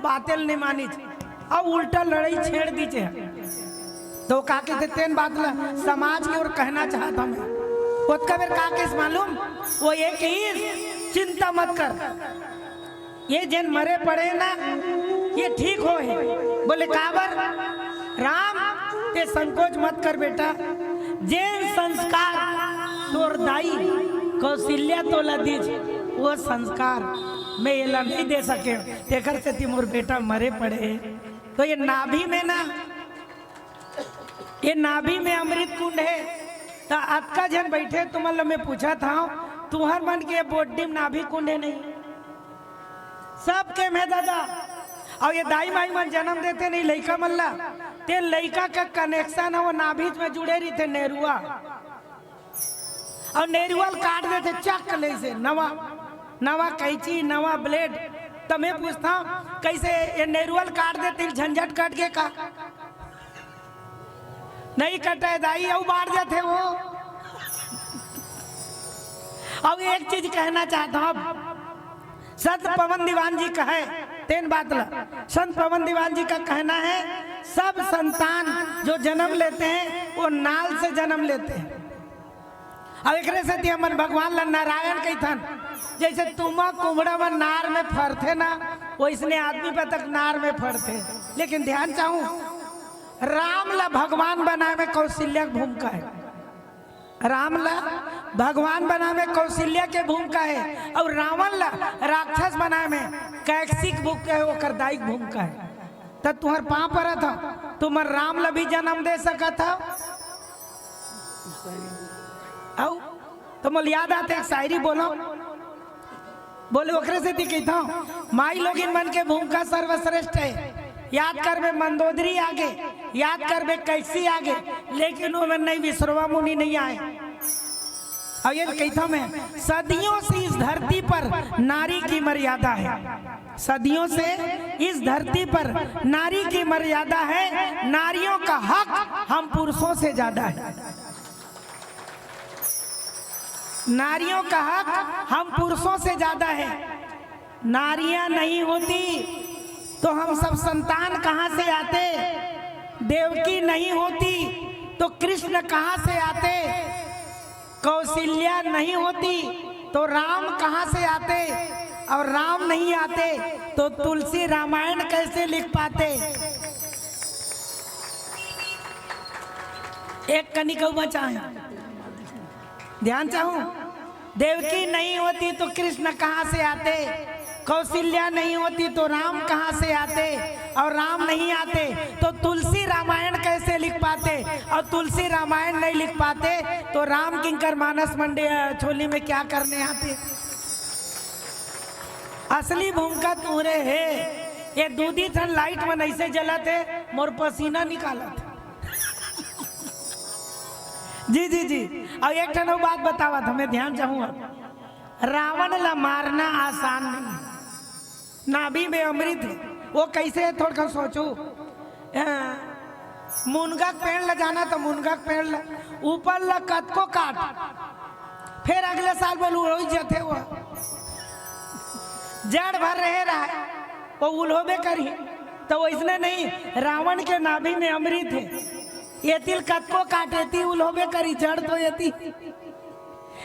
बाते ल नहीं मानिस, अउ उल्टा लड़ाई छेड़ दीस हे।" तो का कहिथे, तेन बात ल समाज के ओर कहना चाहत हंव मैं। ओतका बेर का कहिस मालूम? वो ये कहिस, "चिंता मत कर, ये जेन मरे पड़े ना, ये ठीक होय हे।" बोले, "काबर?" "राम, ते संकोच मत कर बेटा, जेन संस्कार तोर दाई कौशल्या तोला दीज, वो संस्कार मैं एला नहीं दे सके, तेकर सेती मोर बेटा मरे पड़े हे। तो ये नाभि में ना, ये नाभि में अमृत कुंड हे। त अतका झन बैठे, तुमन ल मैं पूछत हंव, तुंहर मन के ये body में नाभि कुंड हे नहीं? सबके में दादा। अउ ये दाई माई मन जनम देथे नहीं लइका मन ला, ते लइका का connection हे वो नाभि में जुड़े रहिथे, नेरुआ। अउ नेरुआ ल काट देथे चक ले से, नवा, नवा कैंची, नवा blade। त मैं पूछत हंव, कइसे ये नेरुआ ल काट देथे, झंझट कट गे का? नहीं कटे दाई, अउ बाढ़ जाथे वो। अउ एक चीज कहना चाहत हंव, संत पवन दीवान जी कहे तेन बात ला, संत पवन दीवान जी का कहना है, सब संतान जो जन्म लेते हैं, वो नाल से जन्म लेते हैं। अब एकरे सेती हमन भगवान ला नारायण कहिथन। जैसे तुमा कुमड़ा मन नार में फरथे ना, वैसने आदमी पे तक नार में फरथे। लेकिन ध्यान चाहूं, राम ला भगवान बनाए में कौशल्या के भूमिका है। राम ला भगवान बनाए में कौशल्या के भूमिका है, अउ रावण ला राक्षस बनाए में कैकसी के भूमिका है, ओकर दाई के भूमिका है। त तुंहर पांव परत हंव, तुमन राम ला भी जन्म दे सकत हव। अउ त मोला याद आथे एक शायरी, बोलंव, बोले ओकरे सेती कहिथंव, माई लोगिन मन के भूमिका सर्वश्रेष्ठ है। याद करबे मंदोदरी आगे, याद करबे कैकसी आगे, लेकिन ओमन नहीं, विश्रवा मुनि नहीं आए। अउ ये कहिथंव मैं, सदियों से इस धरती पर नारी की मर्यादा है, सदियों से इस धरती पर नारी की मर्यादा है, नारियों का हक हम पुरुषों से ज्यादा है। नारियों का हक हम पुरुषों से ज्यादा है। नारियां नहीं होती तो हम सब संतान कहां से आते? देवकी नहीं होती तो कृष्ण कहां से आते? कौशल्या नहीं होती तो राम कहां से आते? और राम नहीं आते तो तुलसी रामायण कैसे लिख पाते? एक कनिक अउ बचा है, ध्यान चाहूं। देवकी नहीं होती तो कृष्ण कहां से आते? कौशल्या नहीं होती तो राम कहां से आते? और राम नहीं आते तो तुलसी रामायण कैसे लिख पाते? और तुलसी रामायण नहीं लिख पाते तो राम किंकर मानस मंडे, अ, झोली में क्या करने आते? असली भूमिका तुंहरे हे। ये दूधी ठन light मन ऐसे जलत हे, मोर पसीना निकालत हे। जी, जी, जी। अउ एक ठन अउ बात बतावत हंव मैं, ध्यान चाहूं अब। रावण ला मारना आसान नहीं। नाभि में अमृत हे, वो कैसे हे, थोड़कन सोचो। अ, मुनगा के पेड़ ला जाना त मुनगा के पेड़ ला, ऊपर ला कतको काट, फेर अगले साल बोल उलोही जथे वो। जड़ भर रहे रहे, वो उलोहबे करही। त वैसने नहीं, रावण के नाभि में अमृत हे, एती ल कतको काट, एती उलोहबे करही, जड़ तो एती।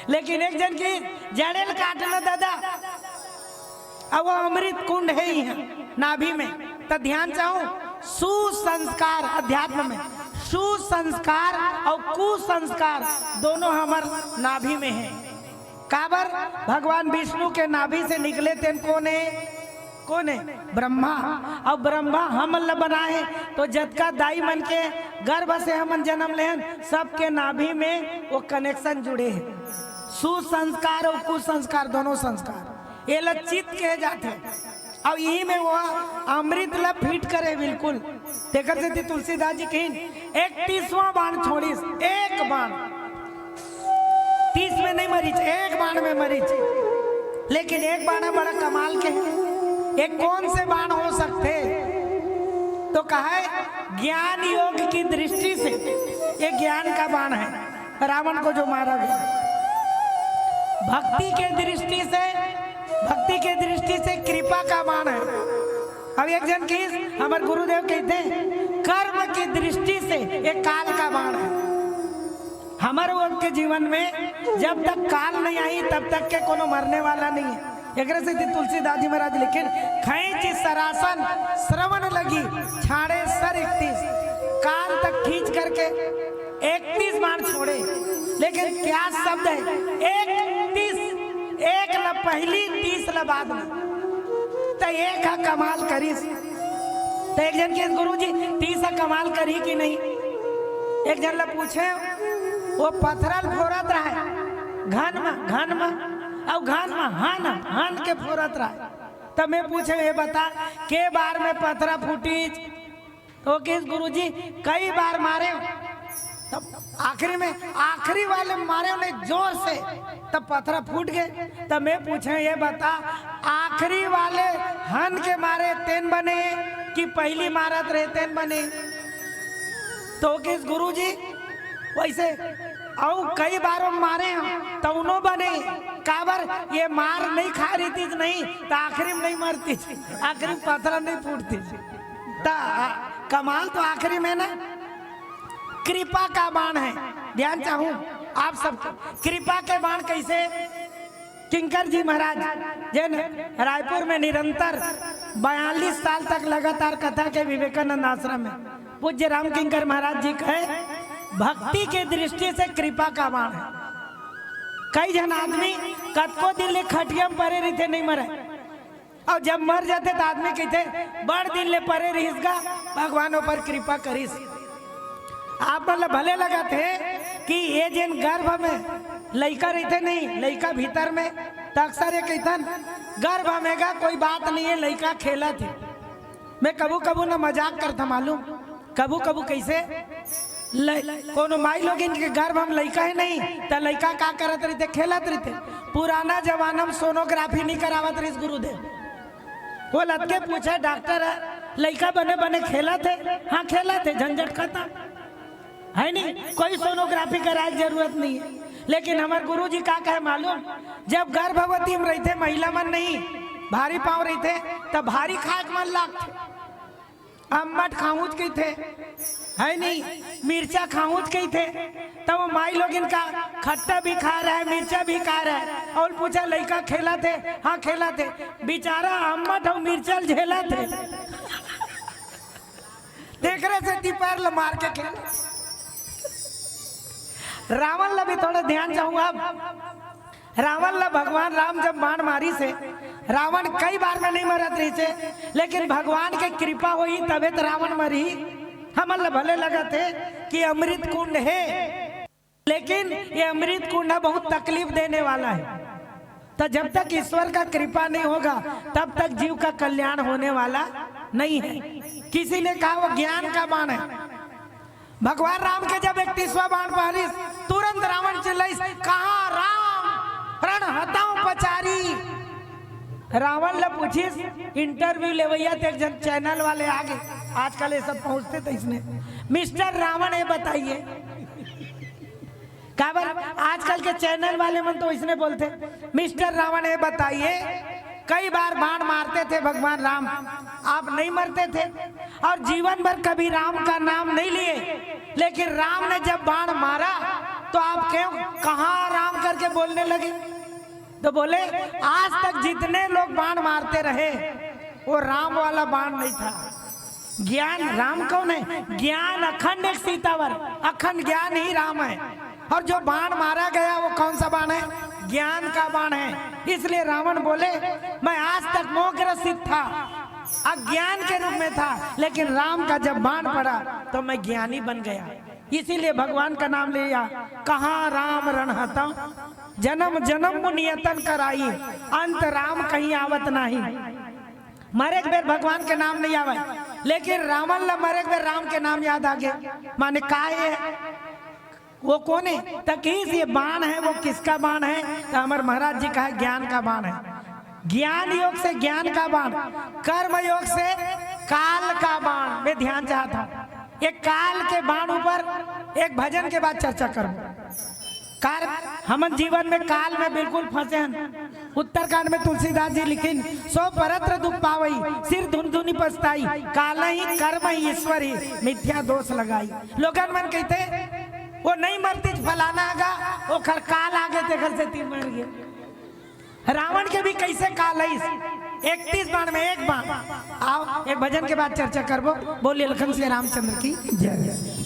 लेकिन एक झन के जड़े ल काटना दादा, अब वो अमृत कुंड हे इहां नाभि में। त ध्यान चाहूं, सुसंस्कार अध्यात्म में, सुसंस्कार अउ कुसंस्कार दोनों हमर नाभि में हे। काबर? भगवान विष्णु के नाभि से निकले तेन कोन हे? कोन हे? ब्रह्मा। अउ ब्रह्मा हमन ला बनाए हे, तो जतका दाई मन के गर्भ से हमन जन्म लेहन, सबके नाभि में वो connection जुड़े हे। सुसंस्कार अउ कुसंस्कार, दोनों संस्कार, एला चित्त कहे जाथे। अउ इही में वो अमृत ला fit करे बिल्कुल। तेकर सेती तुलसीदास जी कहिन, "इकतीसवां बाण छोड़िस, एक बाण।" तीस में नहीं मरिच, एक बाण में मरिच। लेकिन एक बाण बड़ा कमाल के हे। ये कौन से बाण हो सकथे? तो कहा है, ज्ञान योग की दृष्टि से ये ज्ञान का बाण है, रावण को जो मारा गया। भक्ति के दृष्टि से, भक्ति के दृष्टि से कृपा का बाण है। अब एक झन कहिस, हमर गुरुदेव कहिथे, कर्म की दृष्टि से ये काल का बाण है। हमर लोग के जीवन में जब तक काल नहीं आही, तब तक के कोनो मरने वाला नहीं है। एकरे सेती तुलसीदास जी महाराज लिखिन, "खींचि सरासन श्रवण लगी, छाड़े सर इकतीस।" काल तक खींच करके इकतीस बाण छोड़े, लेकिन लेकिन क्या शब्द है, एक तीस, एक ला पहली, तीस ला बाद में। त एक हा कमाल करिस। त एक झन कहिस, "गुरुजी, तीस हा कमाल करही कि नहीं?" एक झन ला पूछे, वो पथरा ल फोरत रहय, घन म, घन म, अउ घन म हन, हन के फोरत रहय। त मैं पूछे, "ये बता, के बार में पथरा फूटिस?" तो कहिस, "गुरुजी, कई बार मारे हो।" तब आखिरी में, आखिरी वाले मारे हों जोर से, तब पथरा फूट गे। तब मैं पूछे, "ये बता, आखिरी वाले हन के मारे तेन बने कि पहली मारत रहे तेन बने?" तो कहिस, "गुरुजी, वैसे अउ कई बार मारे हों, तउनो बने, काबर ये मार नहीं खाय रहितिस नहीं, त आखिरी में नहीं मरतिस, आखिरी में पथरा नहीं फूटतिस।" त कमाल तो आखिरी में ना, कृपा का बाण है। ध्यान चाहूं आप सबको, कृपा के बाण कैसे? किंकर जी महाराज, जेन रायपुर में निरंतर बयालीस साल तक लगातार कथा के विवेकानंद आश्रम में, पूज्य राम किंकर महाराज जी कहे, भक्ति के दृष्टि से कृपा का बाण है। कई झन आदमी कतको दिन ले खटिया में परे रहिथे, नहीं मरय, अउ जब मर जाथे त आदमी कहिथे, "बड़ दिन ले परे रहिस गा, भगवान ओपर कृपा करिस।" आप मन ल भले लगत हे कि ये जेन गर्भ में लइका रहिथे नहीं, लइका भीतर में, त अक्सर ये कहिथन, "गर्भ में गा कोई बात नहीं है, लइका खेलत हे।" मैं कभू कभू न मजाक करथा मालूम, कभू कभू कैसे ल-, कोनो माई लोगिन के गर्भ में लइका हे नहीं, त लइका का करत रहिथे? खेलत रहिथे। पुराना जमाना में सोनोग्राफी नहीं करावत रहिस गुरुदेव। वो लतके पूछे डॉक्टर ह, "लइका बने बने खेलत हे?" "हाँ, खेलत हे।" झंझट खत्म, है नहीं, कोई सोनोग्राफी कराय के जरूरत नहीं है। लेकिन हमर गुरुजी का कहे मालूम, जब गर्भवती में रहिथे महिला मन नहीं, भारी पाँव रहिथे, त भारी खाय के मन लागथे। अम्मट खाहूंच कहिथे, है नहीं, मिर्चा खाहूंच कहिथे, त वो माई लोगिन का खट्टा भी खाय रहय, मिर्चा भी खाय रहय, अउ पूछे, "लइका खेलत हे?" "हाँ, खेलत हे।" बेचारा अम्मट अउ मिर्चा ल झेलत हे। तेकरे सेती पैर ल मार के खेलत। रावण ल भी थोड़ा ध्यान चाहूं आप। रावण ल भगवान राम जब बाण मारिस हे, रावण कई बार में नहीं मरत रहिस हे, लेकिन भगवान के कृपा होही तभे त रावण मरही। हमन ल भले लगत हे कि अमृत कुंड हे, लेकिन ये अमृत कुंड ह बहुत तकलीफ देने वाला है। त जब तक ईश्वर का कृपा नहीं होगा, तब तक जीव का कल्याण होने वाला नहीं है। किसी ने कहा वो ज्ञान का बाण है। भगवान राम के जब इकतीसवाँ बाण पहरिस, तुरंत रावण चिल्लाइस, "कहाँ राम? रण हताओ पचारी।" रावण ल पूछिस, इंटरव्यू लेवइया ते एक झन चैनल वाले आगे, आजकल ये सब पहुंचथे त इसने, "मिस्टर रावण, ये बताइए।" काबर आजकल के चैनल वाले मन तो इसने बोलथे, "मिस्टर रावण, ये बताइए, कई बार बाण मारते थे भगवान राम, आप नहीं मरते थे और जीवन भर कभी राम का नाम नहीं लिए, लेकिन राम ने जब बाण मारा तो आप क्यों, कहाँ राम करके बोलने लगे?" तो बोले, "आज तक जितने लोग बाण मारते रहे, वो राम वाला बाण नहीं था।" ज्ञान, राम कौन है? ज्ञान अखंड एक सीतावर, अखंड ज्ञान ही राम है। और जो बाण मारा गया, वो कौन सा बाण है? ज्ञान का बाण है। इसलिए रावण बोले, "मैं आज तक मोहग्रसित था, अज्ञान के रूप में था, लेकिन राम का जब बाण पड़ा तो मैं ज्ञानी बन गया।" इसीलिए भगवान का नाम लिया, "कहाँ राम रण हताओ, जन्म जन्म मुनि यतन कराई, अंत राम कहीं आवत नाही।" मरे के बेर भगवान के नाम नहीं आवय, लेकिन रावण ला मरे के बेर राम के नाम याद आ गए। माने का ये? वो कौन है? त कहिस ये बाण है, वो किसका बाण है? त हमर महाराज जी कहा ज्ञान का बाण है। ज्ञान योग से ज्ञान का बाण, कर्म योग से काल का बाण। मैं ध्यान चाहत हूँ, ये काल के बाण ऊपर एक भजन के बाद चर्चा करूँ। कार-, हमन जीवन में काल में बिल्कुल फंसे हन। उत्तरकांड में तुलसीदास जी लिखिन, "सो परत्र दुख पावई, सिर धुन धुनि पछताई, काल ही कर्म ही ईश्वर ही, मिथ्या दोष लगाई।" लोगन मन कहते, "वो नहीं मरतिस, फलाना आगा, ओखर काल आगे, तेखर सेती मर गे।" रावण के भी कैसे काल आइस, इकतीस बाण में एक बाण। आओ, एक भजन के बाद चर्चा करबो। बोलिए लखन सिया रामचंद्र की जय।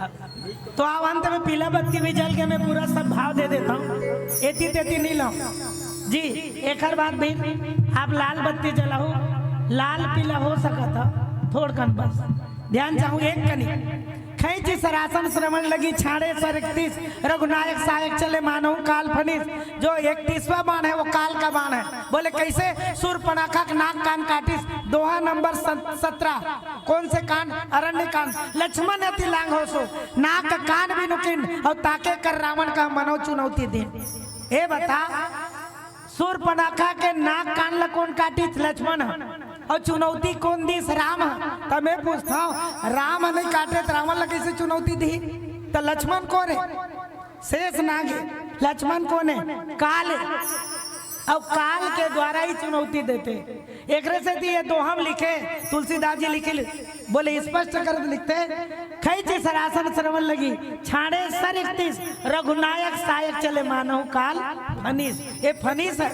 तो अब अंत में पीला बत्ती भी जल के मैं पूरा सब भाव दे देता हूँ, एती तेती नहीं लाऊं जी। एकर बाद भी आप लाल बत्ती जलाओ, लाल पीला हो सकत है थोड़कन बस, ध्यान चाहूँ एक कनी। खैंची सरासन श्रवण लगी छाड़े सर इकतीस, रघुनायक सायक चले मानहु काल फनीस। जो इकतीसवाँ बाण है वो काल का बाण है। बोले कैसे? सूर्पणखा के नाक कान काटिस, दोहा नंबर सत-, सत्रह। कौन से कांड? अरण्य कांड। लक्ष्मण अति लांघो सो, नाक कान बिनु कीन, और ताके कर रावण का मनो चुनौती दीन। ए बता, सूर्पणखा के नाक कान ल कौन काटिस? लक्ष्मण ह। और चुनौती कौन दीस? राम ह। त मैं पूछता हूँ, राम ह नहीं काटे त रावण ल कैसे चुनौती दी? त लक्ष्मण कौन है? शेष नाग है। लक्ष्मण कौन है? काल है। और काल के द्वारा ही चुनौती देते। एकरे से ती ये दोहा म लिखे, तुलसीदास जी लिखे, बोले स्पष्ट कर लिखते, खैंची सरासन श्रवण लगी, छाड़े सर इकतीस, रघुनायक सायक चले मानहु काल फनीस। ये फनीस है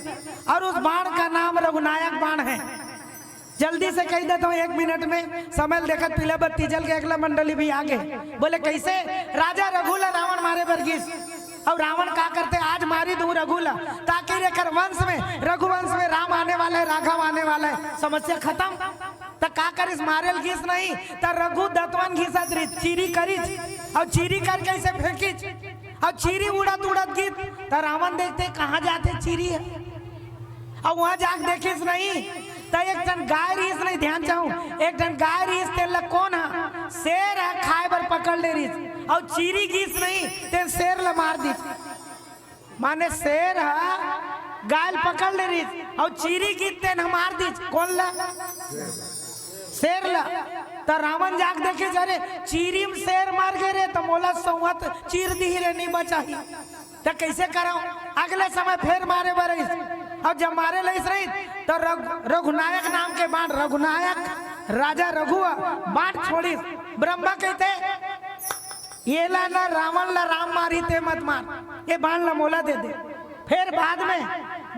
और उस बाण का नाम रघुनायक बाण है। जल्दी से कह देता हूँ, एक मिनट में समय देखत पीला बत्ती जल के अगला मंडली भी आगे। बोले कैसे? राजा रघु ला रावण मारे बर गीस। और रावण का करते? आज मारी दूं रघु ला, ताकि रेखर वंश में, रघुवंश में राम आने वाला है, राघव आने वाला है, समस्या खत्म। त का करिस? मारेल गीस नहीं, त रघु दतवन घिसत रहिस, चीरी करिस, और चीरी करके इसे फेंकिस, और चीरी उड़त उड़त गीस, त रावण देखते कहाँ जाते चीरी है, और वहां जाके देखिस नहीं, त एक ठन गाय रहिस नहीं, ध्यान चाहूं, एक ठन गाय रहिस, तेन ला कौन हा? शेर हा खाए बर पकड़ ले रहिस, और चीरी गीस नहीं, तेन शेर ला मार दीस। माने शेर हा गाय ल पकड़ ले रहिस, और चीरी गीस तेन हा मार दीस। कौन ला? शेर ला। त रावण जाके देखे, अरे चीरी म शेर मर गे रे, त मोला सौंहत चीर दिही रे, नहीं बचाही। त कैसे करव? अगले समय फेर मारे बर आइस, और जब मारे लइस रहिस, त रघु-, रघुनायक नाम के बाण, रघुनायक राजा रघु ह, बाण छोड़िस। ब्रह्मा कहते, ये ला ना रावण ला राम मारी ते मत मार, ये बाण ला मोला दे दे। फिर बाद में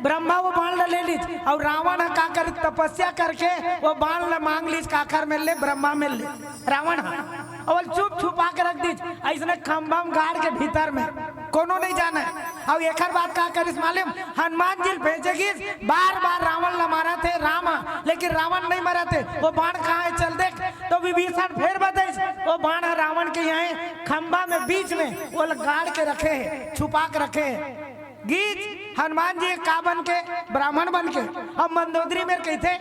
ब्रह्मा वो बाण ला ले लीस, और रावण ह का कर, तपस्या करके वो बाण ला मांग लीस, काखर मिल ले, ब्रह्मा मिल ले, रावण ह। और चुप छुपा के रख दीस, ऐसने खंभा में गाड़ के भीतर में, कोनो नहीं जाने। और एकर बाद का करिस मालूम? हनुमान जी ल भेजे गीस, बार बार रावण ला मारत हे राम, लेकिन रावण नहीं मरत हे। वो बाण कहाँ है, चल देख। तो विभीषण फेर बताइस, वो बाण ह रावण के यहाँ है, खंभा में बीच में वो ल गाड़ के रखे है, छुपा के रखे है। गीस हनुमान जी का बन के, ब्राह्मण बन के, अब मंदोदरी में कहते,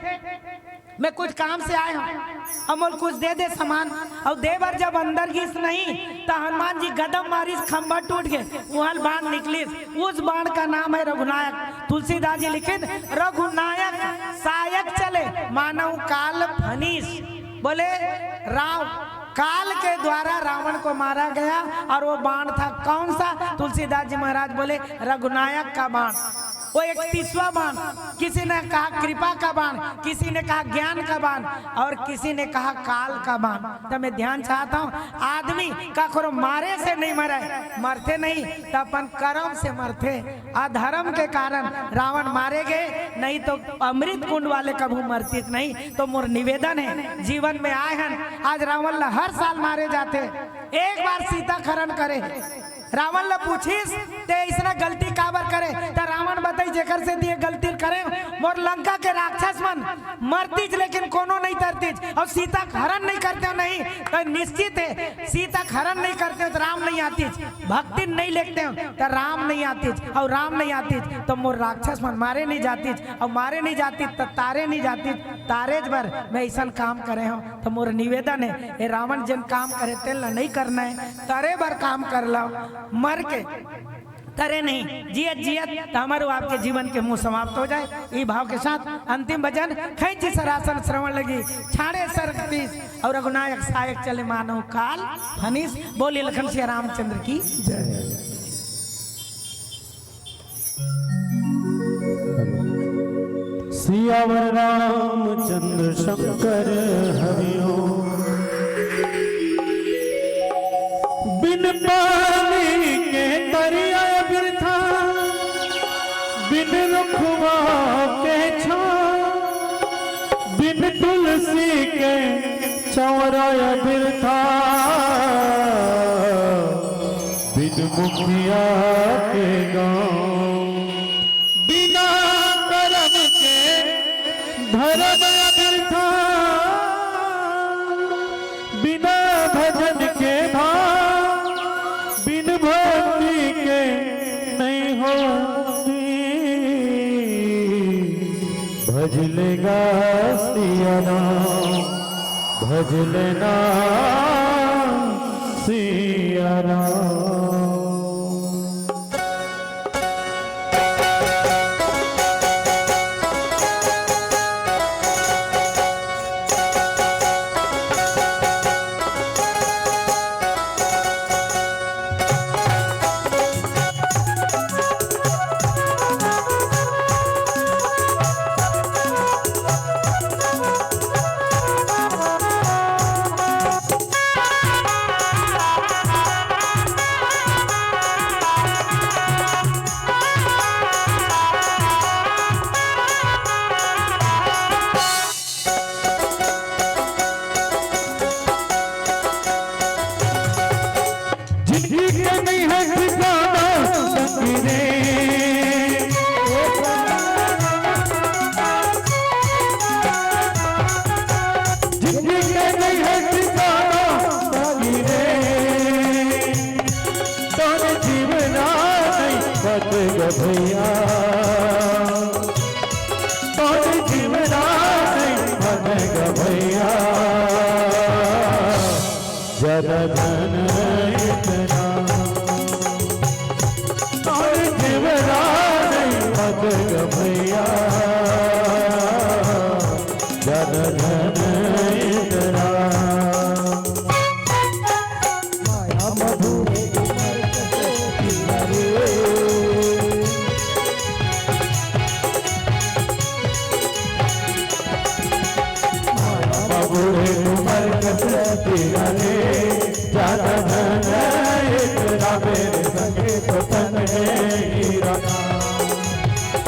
मैं कुछ काम से आए हूँ, अब मोल कुछ दे दे सामान। और दे बर जब अंदर गीस नहीं, त हनुमान जी गदा मारिस, खंभा टूट गए, वहाँ बाण निकलिस। उस बाण का नाम है रघुनायक। तुलसीदास जी लिखित, रघुनायक सायक चले मानहु काल फनीस। बोले राव, काल के द्वारा रावण को मारा गया, और वो बाण था कौन सा? तुलसीदास जी महाराज बोले, रघुनायक का बाण। वो इकतीसवाँ बाण। किसी ने कहा कृपा का बाण, किसी ने कहा ज्ञान का बाण, और किसी ने कहा काल का बाण। तो मैं ध्यान चाहता हूँ, आदमी ककरो मारे से नहीं मरे, मरते नहीं तो अपन कर्म से मरते। अधर्म के कारण रावण मारे गए, नहीं तो अमृत कुंड वाले कभू मरतीस नहीं। तो मोर निवेदन है, जीवन में आए हन, आज रावण ला हर साल मारे जाते, एक बार सीता हरण करे। रावण ला पूछिस, ते इसना गलती काबर करे? त रावण बताई, जेकर से दिए गलती करे, मोर लंका के राक्षस मन मरतीस, लेकिन कोनो नहीं तरतीस, और सीता हरण नहीं करते हो नहीं, तो निश्चित है सीता हरण नहीं करते हो तो राम नहीं आतीस, भक्ति नहीं लेते हो तो राम नहीं आतीस, और राम नहीं आतीस तो मोर राक्षस मन मारे नहीं जातीस, और मारे नहीं जातीस तो तारे नहीं जातीस, तारेज बर मैं ऐसा काम करे हूँ। तो मोर निवेदन है, ये रावण जिन काम करे तेल नहीं करना है, तारे बर काम कर लो, मर के तरे नहीं, जियत जियत तो हमारो आपके जीवन के मुंह समाप्त हो जाए। ई भाव के साथ अंतिम भजन, खैंची सरासन श्रवण लगी, छाड़े सर्ग तीस, और रघुनायक सायक चले मानव काल फनीस। बोलिए लखन सिया रामचंद्र की जय। सियावर रामचंद्र शंकर हरिओ। बिन पानी के तरिया बिरथा, बिन रुखवा के छाँव, बिन तुलसी के चौराया बिरथा। मुखिया के गाँव। बिना करम के धरम अबिरथा, बिना भजन के भाव, बिन भक्ति के नइ होती। भज लेगा सिया राम, भज लेना सिया राम। जिंदगी के नहीं है ठिकाना संगी रे। जिंदगी के नहीं है ठिकाना संगी रे। तोर जीवना नहीं बच ग भैया। तोर जीवना नहीं बच ग भैया। ज्यादा धन इतना और जीवना नहीं बच ग भैया। ज्यादा धन इतना। माया मधुर उमर कसे पीला रे। माया बूढ़े उमर कसे पीला रे। ज्यादा धन इतना मेरे संगे तो तन है हीरा।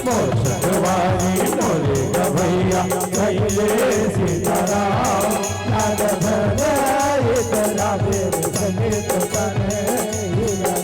मोर संगवारी मोरे गवैया कहिले सीताराम। ज्यादा धन इतना मेरे संगे तो तन है हीरा।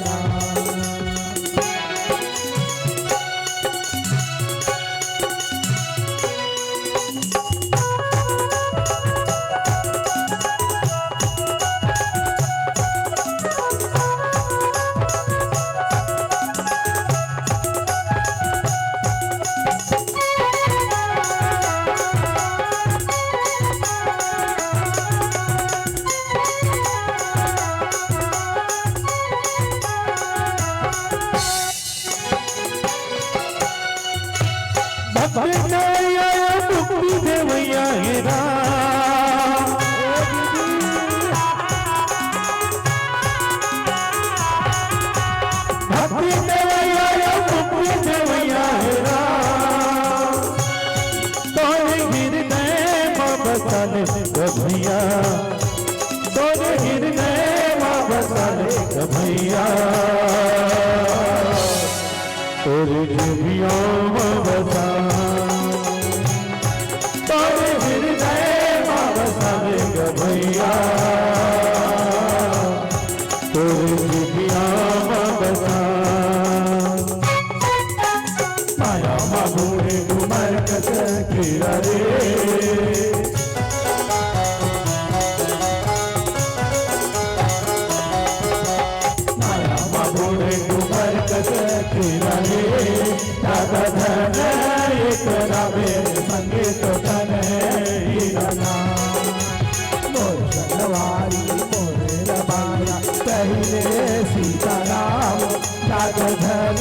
भक्ति देवैया, मुक्ति देवैया हे राम। भक्ति देवैया, मुक्ति देवैया हे राम। तोरे हृदय म बसल भैया, तोरे हृदय म बसल भैया। तोरे जिभिया म बसा, तोरे हृदय म बसा ग भैया, तोरे जिभिया म बसा। माया म बूढ़े उमर कस कीरा रे। माया म बूढ़े उमर कस कीरा रे। ज्यादा धन इतना मेरे संगे तो तन हीरा ना। मोर संगवारी मोरे रबाया कहिले सीताराम। ज्यादा धन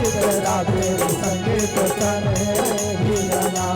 इतना मेरे संगे तो तन हीरा ना।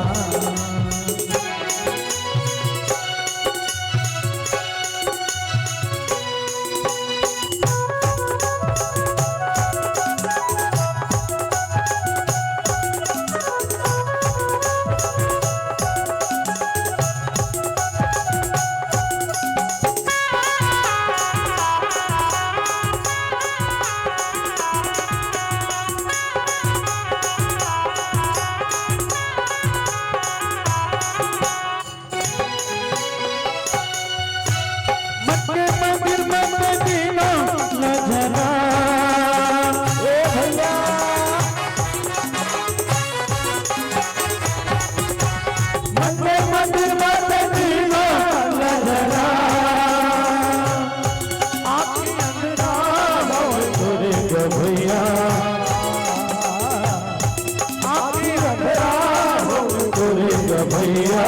भैया,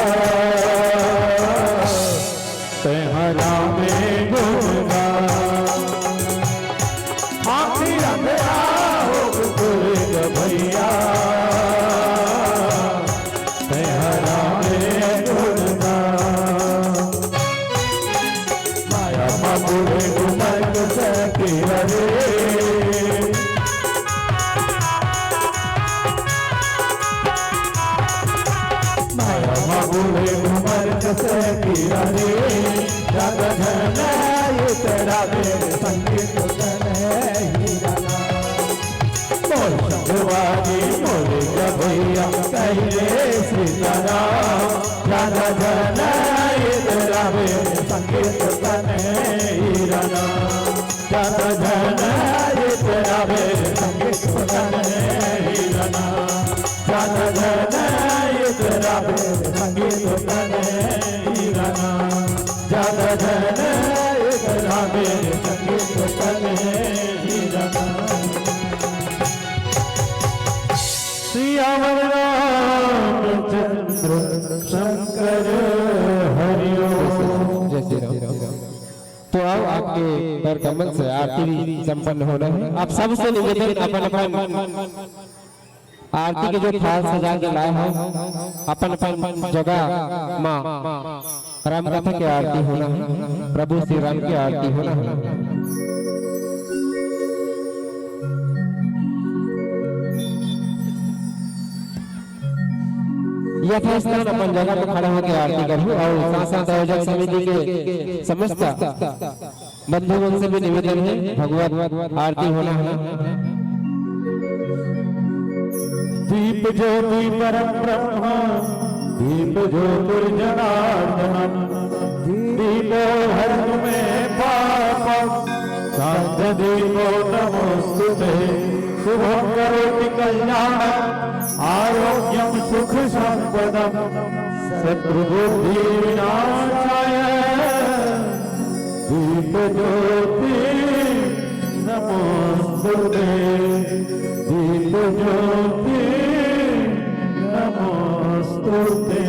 तैं हरा में गुण गा। आँखी अंधेरा हो दुर्ग भैया, तैं हरा में गुण गा। माया मा बूढ़े उमर के सखी रे। माया मा बूढ़े उमर के सखी रे। ज्यादा झन ये तेरा मेरे संगीत तन ही रहा। मोर संगवारी मोर गवैया कहिले सीताराम, राधा जन इत रावे संगीत तने ही रना। राधा जन इत रावे संगीत तने ही रना। राधा जन इत रावे संगीत तने ही रना। राधा जन इत रावे संगीत तने ही रना। सियावर रामचंद्र शंकर हरिओम। जय श्री राम। तो आओ, आपके कर कमल से आरती भी संपन्न होना है। आप सबसे निवेदन, अपन अपन आरती के जो थाल सजा के लाए हो, अपन अपन जगह मा राम कथा के आरती होना है, प्रभु श्री राम के आरती होना है। यथास्थान अपन जगह पर खड़ा होकर आरती करहु और साथ साथ आयोजक समिति के समस्त बंधुगण से भी निवेदन है, भगवत आरती होना है। दीप ज्योति परम ब्रह्म, दीप ज्योतिर्जनार्दन, दीपो हरतु मे पाप, साध्य दीपो नमोस्तुते। शुभं करोति कल्याणं, आरोग्यं सुख संपदं, शत्रु बुद्धि विनाशाय, दीप ज्योति नमोस्तुते। दीप ज्योति नमोस्तुते।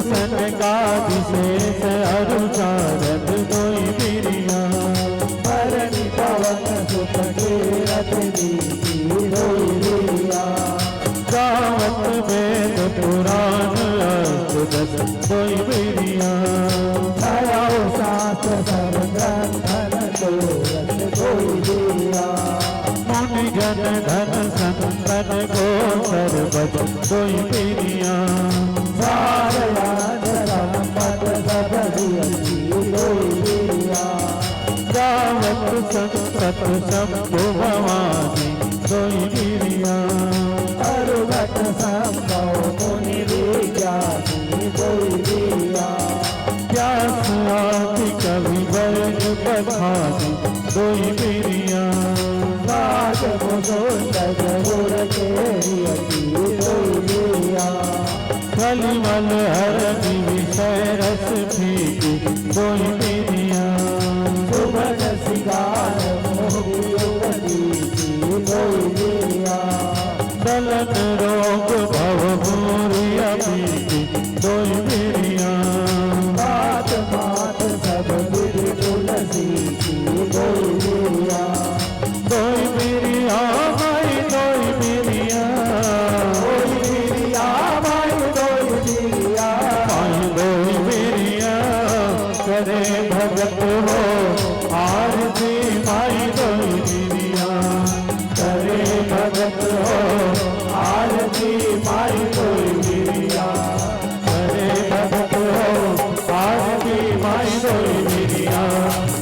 सनकादिशेष अरु सारद दोई बिरिया। भरणी पवन सुत केरथ नीति दोई बिरिया। गावत वेद पुराण अष्टदश दोई बिरिया। छाया शास्त्र सब ग्रंथन दोरस दोई बिरिया। मुनि जन धन संतन गोचर बच दोई बिरिया। सारयान संपत सब विरची दोई बिरिया। गावत संपत शंभु भवानी दोई बिरिया। अरुगत संभव मुनि विज्ञानी दोई बिरिया। व्यास आदि कवि वर्ग बखानी दोई बिरिया। राज मुकुंद गरुड़ के अति दोई बिरिया। कलिमल हरनि विषय रस फीकी दोई बिरिया। सुभग सिंगार मोहि युवती की दोई बिरिया। दलन रोग भव भूरि अमीती दोई बिरिया। बात मात सब विधि तुलसी की दोई बिरिया। दोई बिरिया माई दोई बिरिया। दोई बिरिया माई दोई बिरिया। माई दोई बिरिया। करे भगत हो आरती माई दोई बिरिया। करे भगत हो आरती माई दोई बिरिया। करे भगत हो आरती माई दोई बिरिया।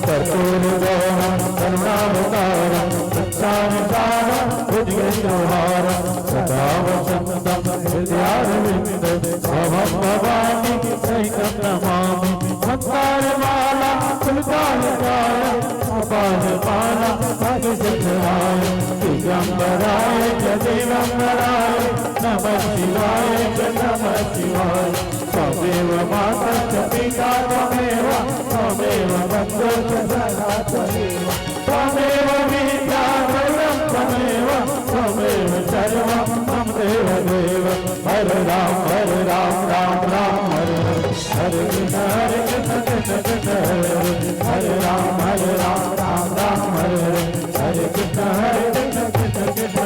कर्पूर गौरम करुणावतारम संसार सारम भुजगेन्द्रहारम सदा वसंतम हृदयारविंद भवम भवानी सहितम नमामि। मंदार माला फुलदार काया कपाल माला पग जथाय दिगंबराय च दिगंबराय नमः शिवाय च नमः शिवाय। त्वमेव माता च पिता त्वमेव त्वमेव बंधु च सखा त्वमेव त्वमेव विद्या वरदं त्वमेव त्वमेव सर्वं मम देव देव। हरे राम हरे राम राम राम हरे हरे। हरे कृष्ण हरे कृष्ण कृष्ण कृष्ण हरे हरे। हरे राम हरे राम राम राम हरे हरे। हरे कृष्ण हरे कृष्ण कृष्ण कृष्ण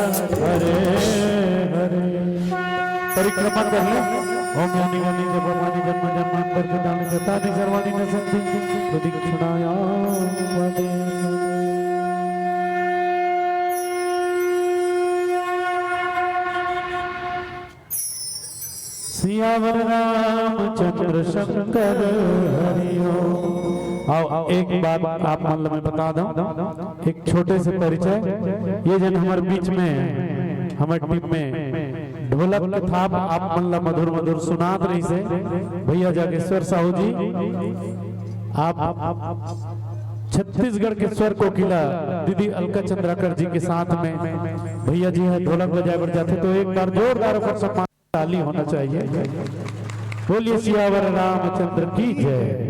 हरे हरे। परिक्रमा कर ले। ओम यानि यानि च पापानि जन्म जन्मांतर कृतानि शतानि सर्वाणि नश्यन्ति प्रदक्षिणायां पदे। सियावर रामचंद्र शंकर हरि ओम। आओ, एक बात आप मन ल मैं बता दूं, एक छोटे से परिचय। ये जन हमर बीच में, हमर टीम में ढोलक के थाप आप मन ल मधुर मधुर सुनात रहिसे भैया जागेश्वर साहू जी। आप छत्तीसगढ़ के स्वर कोकिला दीदी अलका चंद्राकर जी के साथ में भैया जी ह ढोलक बजाए बर जाथे, तो एक बार जोरदार ओकर सम्मान, ताली होना चाहिए। बोलिए सियावर रामचंद्र की जय।